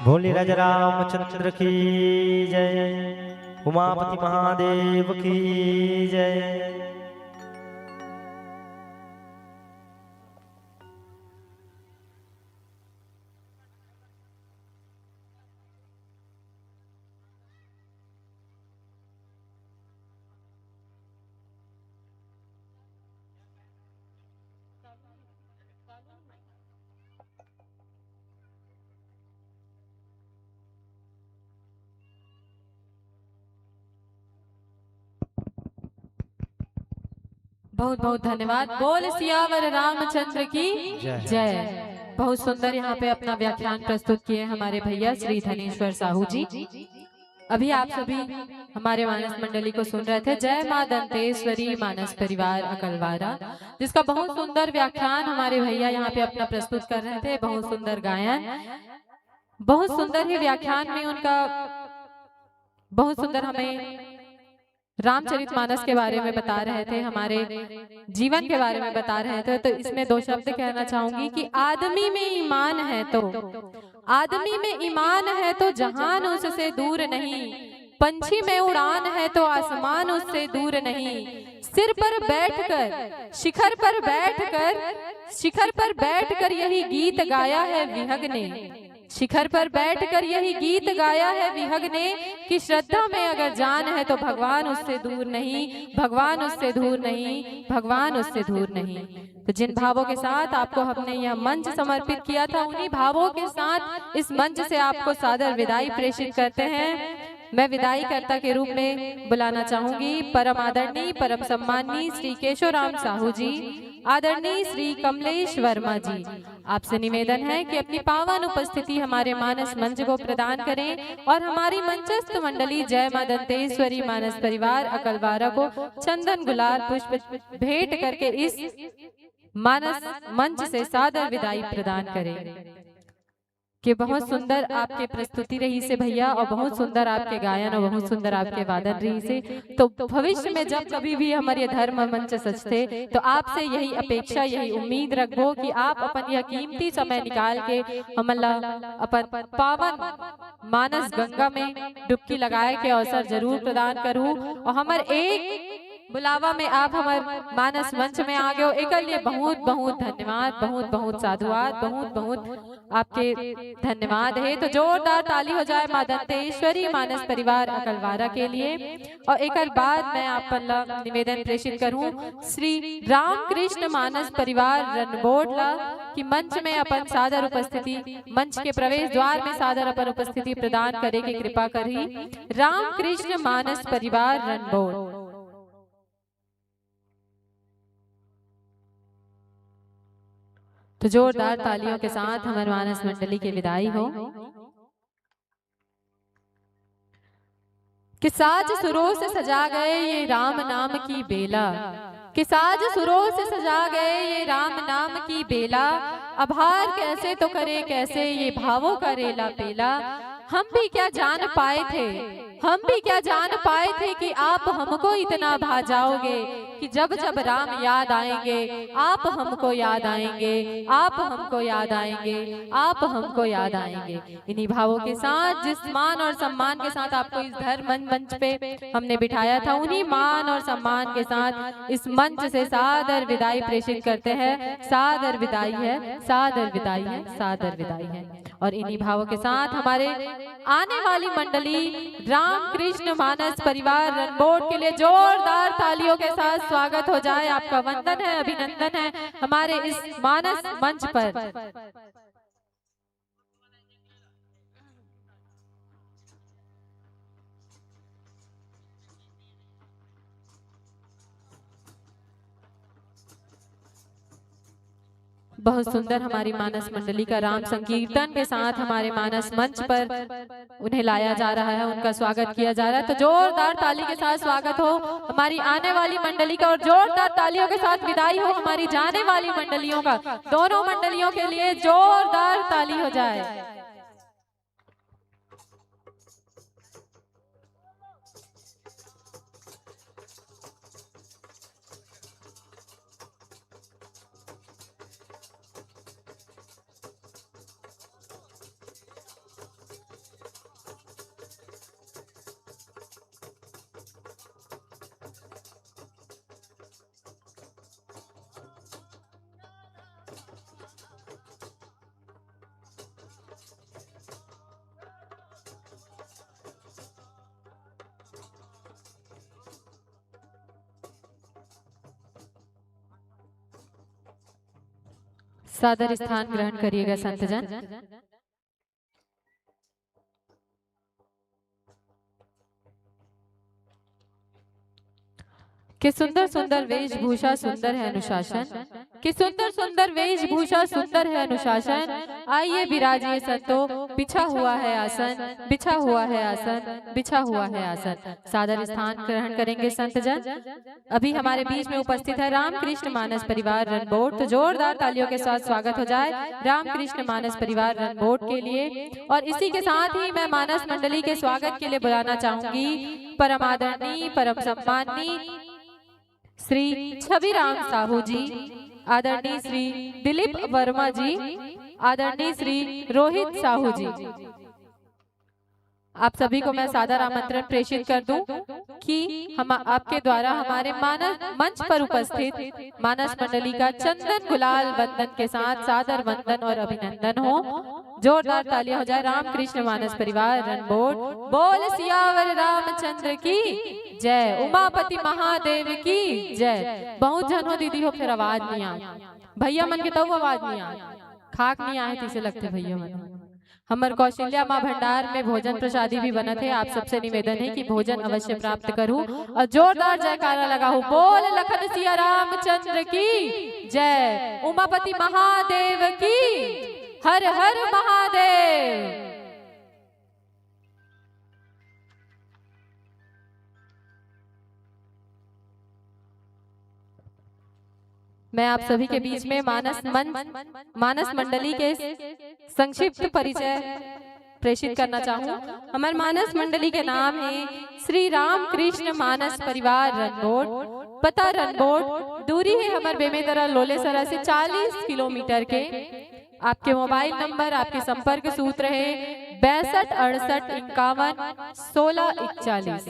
भोले राजा रामचंद्र की जय, उमापति महादेव की जय। बहुत बहुत धन्यवाद। बोल सियावर रामचंद्र की जय। जय। बहुत सुंदर यहाँ पे अपना व्याख्यान प्रस्तुत किए हमारे भैया श्री धनेश्वर साहू जी। अभी आप सभी हमारे मानस मंडली को सुन रहे थे, जय माँ दंतेश्वरी मानस परिवार अकलवारा, जिसका बहुत सुंदर व्याख्यान हमारे भैया यहाँ पे अपना प्रस्तुत कर रहे थे। बहुत सुंदर गायन, बहुत सुंदर ही व्याख्यान में उनका बहुत सुंदर हमें रामचरित मानस के बारे में बता रहे थे, हमारे जीवन के बारे में बता रहे थे। तो इसमें दो शब्द कहना चाहूंगी कि आदमी में ईमान है तो, आदमी में ईमान है तो जहान उससे दूर नहीं, पंछी में उड़ान है तो आसमान उससे दूर नहीं। सिर पर बैठकर, शिखर पर बैठकर, शिखर पर बैठकर यही गीत गाया है विहग ने। शिखर पर बैठकर यही गीत गाया है विहग ने कि श्रद्धा में अगर जान है तो भगवान उससे दूर नहीं, भगवान उससे दूर नहीं, भगवान उससे दूर नहीं। तो जिन भावों के साथ आपको हमने यह मंच समर्पित किया था, उन्हीं भावों के साथ इस मंच से आपको सादर विदाई प्रेषित करते हैं। मैं विदाई कर्ता के रूप में बुलाना चाहूंगी परम आदरणीय, परम सम्माननीय श्री केशवराम साहू जी, आदरणीय श्री कमलेश वर्मा जी। आपसे निवेदन है कि अपनी पावन उपस्थिति हमारे मानस मंच को प्रदान करें और हमारी मंचस्थ मंडली जय माँ दंतेश्वरी मानस परिवार अकलवारा को चंदन गुलाल पुष्प भेंट करके इस मानस मंच से सादर विदाई प्रदान करें। कि बहुत सुंदर आपके प्रस्तुति रहिसे भैया, और बहुत सुंदर आपके गायन और बहुत सुंदर आपके वादन रहिसे। तो भविष्य में जब कभी भी हमर ये धर्म मंच सजथे, तो आपसे यही अपेक्षा, यही उम्मीद रखबो कि आप अपन यह कीमती समय निकाल के हमन ला अपन पावन मानस गंगा में डुबकी लगाए के अवसर जरूर प्रदान करहू। और हमर एक बुलावा में आप हमर मानस मंच में आ गए हो, एकर लिए बहुत बहुत धन्यवाद, बहुत बहुत साधुवाद, बहुत बहुत आपके धन्यवाद है। तो जोरदार ताली हो जाए माँ दंतेश्वरी मानस परिवार अकलवारा के लिए। और एकर बाद मैं आप ला निवेदन प्रेषित करूं श्री रामकृष्ण मानस परिवार रनबोट ला कि मंच में अपन सादर उपस्थिति, मंच के प्रवेश द्वार में सादर अपन उपस्थिति प्रदान करे के कृपा करही। रामकृष्ण मानस परिवार रनबोट। तो जोरदार तालियों के साथ हमर मानस मंडली के विदाई हो। कि साज सुरों से सजा गए ये राम नाम की बेला, कि साज सुरों से सजा गए ये राम नाम की बेला। अब हार कैसे तो करे कैसे ये भावों का रेला पेला। हम भी क्या जान पाए थे, हम भी क्या जान पाए थे कि आप हमको इतना भा जाओगे कि जब जब राम याद आएंगे, आप हमको याद आएंगे, आप हमको याद आएंगे, आप हमको याद आएंगे। इन्हीं भावों के साथ, जिस मान और सम्मान के साथ आपको इस धर्म मंच पे हमने बिठाया था, उन्हीं मान और सम्मान के साथ इस मंच से सादर विदाई प्रेषित करते हैं। सादर विदाई है, सादर विदाई है, सादर विदाई है। और इन्हीं भावों के साथ हमारे आने वाली मंडली रामकृष्ण मानस परिवार रनबोट के लिए जोरदार तालियों के साथ स्वागत हो जाए। आपका वंदन है, अभिनंदन है हमारे इस मानस मंच पर। बहुत सुंदर हमारी मानस मंडली का राम संकीर्तन के साथ हमारे मानस मंच पर उन्हें लाया जा रहा है, उनका स्वागत किया जा रहा है। तो जोरदार ताली के साथ स्वागत हो हमारी आने वाली मंडली का और जोरदार तालियों के साथ विदाई हो हमारी जाने वाली मंडलियों का। दोनों मंडलियों के लिए जोरदार ताली हो जाए। सादर स्थान ग्रहण करिएगा संतजन। कि सुंदर सुंदर वेशभूषा सुंदर है अनुशासन, कि सुंदर सुंदर वेशभूषा सुंदर है अनुशासन। आइए विराजिए संतो, बिछा हुआ है आसन, बिछा हुआ है आसन, बिछा हुआ है आसन। सादर स्थान ग्रहण करेंगे संतजन। अभी हमारे बीच में उपस्थित है रामकृष्ण मानस परिवार रनबोट, तो जोरदार तालियों के साथ स्वागत हो जाए रामकृष्ण मानस परिवार रनबोट के लिए। और इसी के साथ ही मैं मानस मंडली के स्वागत के लिए बुलाना चाहूंगी परम आदरणीय, परम सम्माननीय श्री छविराम साहू जी, आदरणीय श्री दिलीप वर्मा जी, आदरणीय श्री रोहित साहू जी। आप सभी को मैं सादर आमंत्रण प्रेषित कर दूं कि हम आपके द्वारा हमारे मानस मंच पर उपस्थित मानस मंडली का चंदन गुलाल वंदन के साथ सादर वंदन और अभिनंदन हो। जोरदार तालियां हो जाए रामकृष्ण मानस परिवार रनबोट। बोल सियावर रामचंद्र की जय, उमापति महादेव की जय। बहुत झन हो दीदी हो, फिर आवाज नहीं आ, भैया मन के तब आवाज नहीं आ, खाक नहीं आए, तीसे लगते भैया मन। हमर कौशल्या माँ भंडार में भोजन प्रसादी भी बनत हे। आप सबसे निवेदन हे कि भोजन अवश्य प्राप्त करू और जोरदार जयकारा लगाहू। बोल लखन सिया रामचंद्र की जय, उमापति महादेव की, हर हर महादेव। मैं आप सभी के बीच में मानस मन, मानस मंडली के संक्षिप्त परिचय प्रेषित करना चाहूँ। हमर मानस मंडली के नाम हे श्री रामकृष्ण मानस परिवार रनबोट, पता रनबोट, दूरी हे हमर बेमेतरा लोलेसरा से चालीस किलोमीटर के। आपके मोबाइल नंबर, आपके संपर्क सूत्र हे बैसठ अड़सठ इक्यावन सोलह इकतालीस।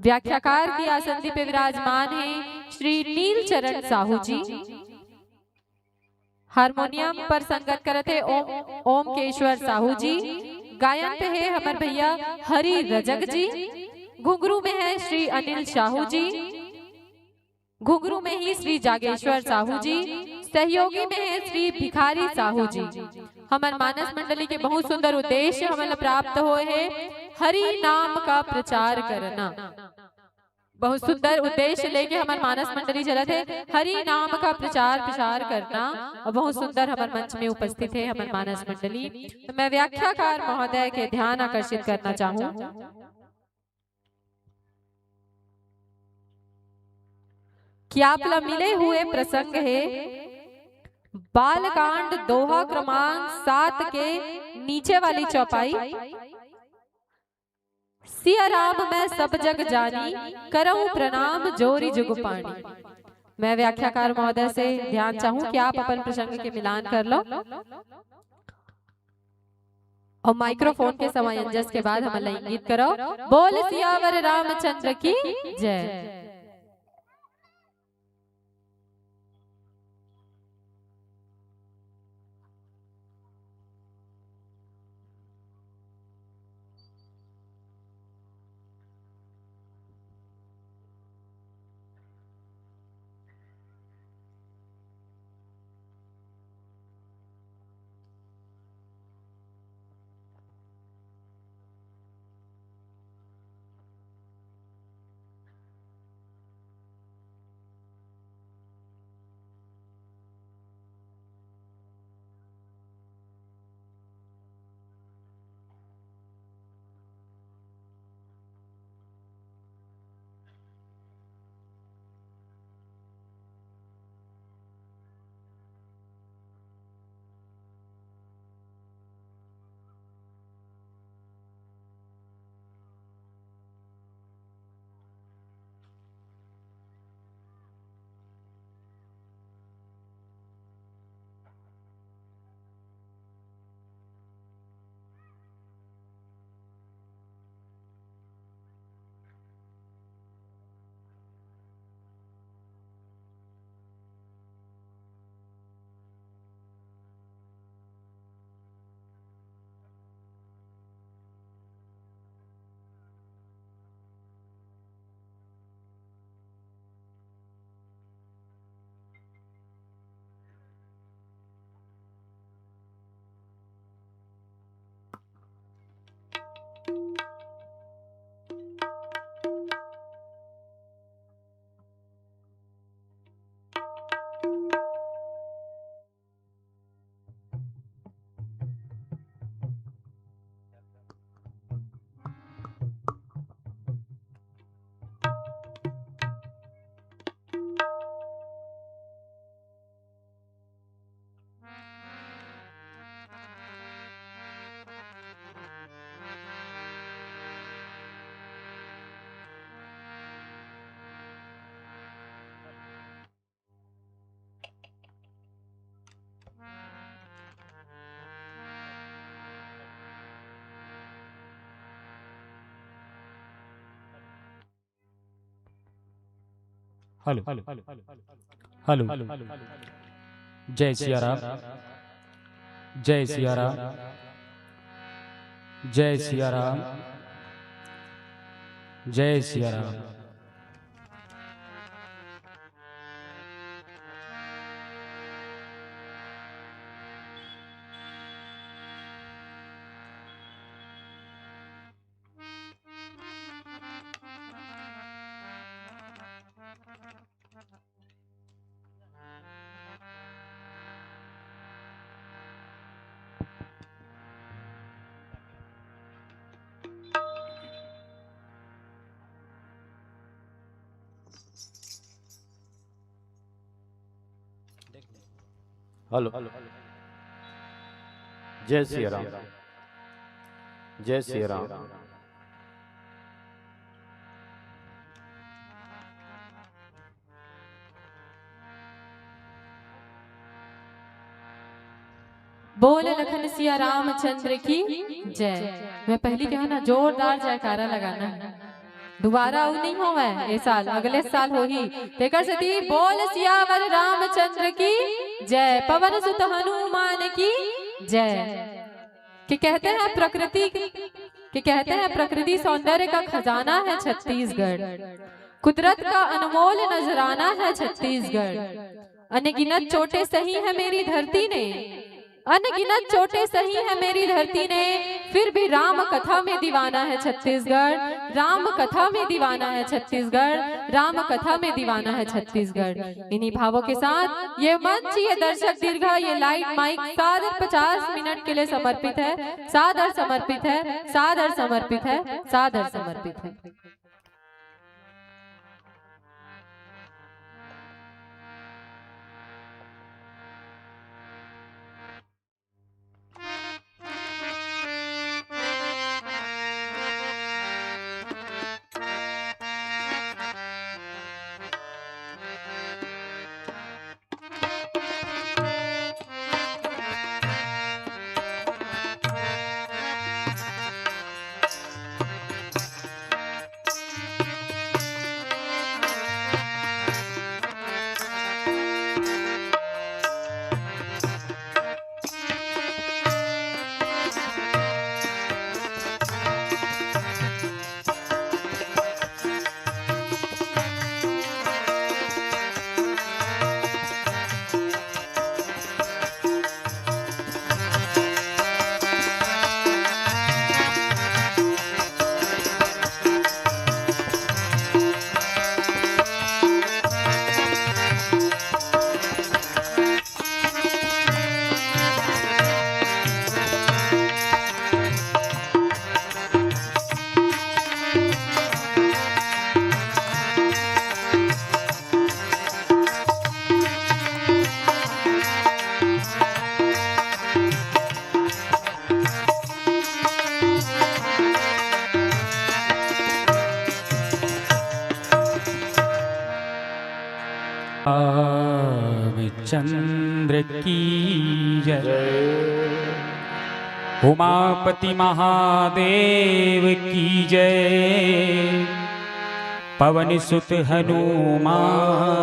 व्याख्याकार की आसंदी पे विराजमान हे श्री नील चरण साहू जी। हारमोनियम पर संगत करत हे ओम, ओमकेश्वर साहू जी। गायन पे हे हमर भैया हरि रजक जी। घुंघरू में हे श्री अनिल साहू जी। घुंघरू में ही श्री जागेश्वर साहू जी। सहयोगी में हे श्री भिखारी साहू जी। हमर मानस मंडली के बहुत सुंदर उद्देश्य हमन ला प्राप्त होए हे, हरि नाम का प्रचार करना। बहुत सुंदर उद्देश्य लेके हमर मानस मंडली चलत हे, हरि नाम का प्रचार प्रसार करना। और बहुत सुंदर हमर मंच में उपस्थित हे हमर मानस मंडली। तो मैं व्याख्याकार महोदय के ध्यान आकर्षित करना चाहूँ कि आप ला मिले हुए प्रसंग हे बालकांड दोहा क्रमांक सात के नीचे वाली चौपाई, सिया राम मैं सब जग जानी, करहूं प्रणाम जोरि जुग पानी। मैं व्याख्याकार महोदय से ध्यान चाहूं कि आप अपन प्रसंग के मिलान कर लो और माइक्रोफोन के समंजस के बाद हमन ला इंगित करो। बोल सियावर रामचंद्र की जय। Hello, hello. जय सिया राम। जय सिया राम। जय सिया राम। जय सिया राम। हेलो। जय सिया राम। जय सिया राम। बोल लखन सिया रामचंद्र की जय। मैं पहली कहा ना, जोरदार जयकारा लगाना है। दोबारा अउ नहीं होवय ए साल, अगले साल होही। तेकर सेती बोल सियावर रामचंद्र की जय, पवन सुत हनुमान की जय। कि कहते हैं प्रकृति, कि कहते हैं प्रकृति सौंदर्य का खजाना है छत्तीसगढ़, कुदरत का अनमोल नजराना है छत्तीसगढ़। अनगिनत चोटें सही है मेरी धरती ने, अनगिनत चोटें सही है मेरी धरती ने, फिर भी राम कथा में दीवाना है छत्तीसगढ़, राम कथा में दीवाना है छत्तीसगढ़, राम कथा में दीवाना है छत्तीसगढ़। इन्हीं भावों के साथ ये मंच, ये दर्शक दीर्घा, ये लाइट माइक सादर पचास मिनट के लिए समर्पित है, सादर समर्पित है, सादर समर्पित है, सादर समर्पित है। रामचंद्र की जय। उमापति महादेव की जय। पवन सुत हनुमान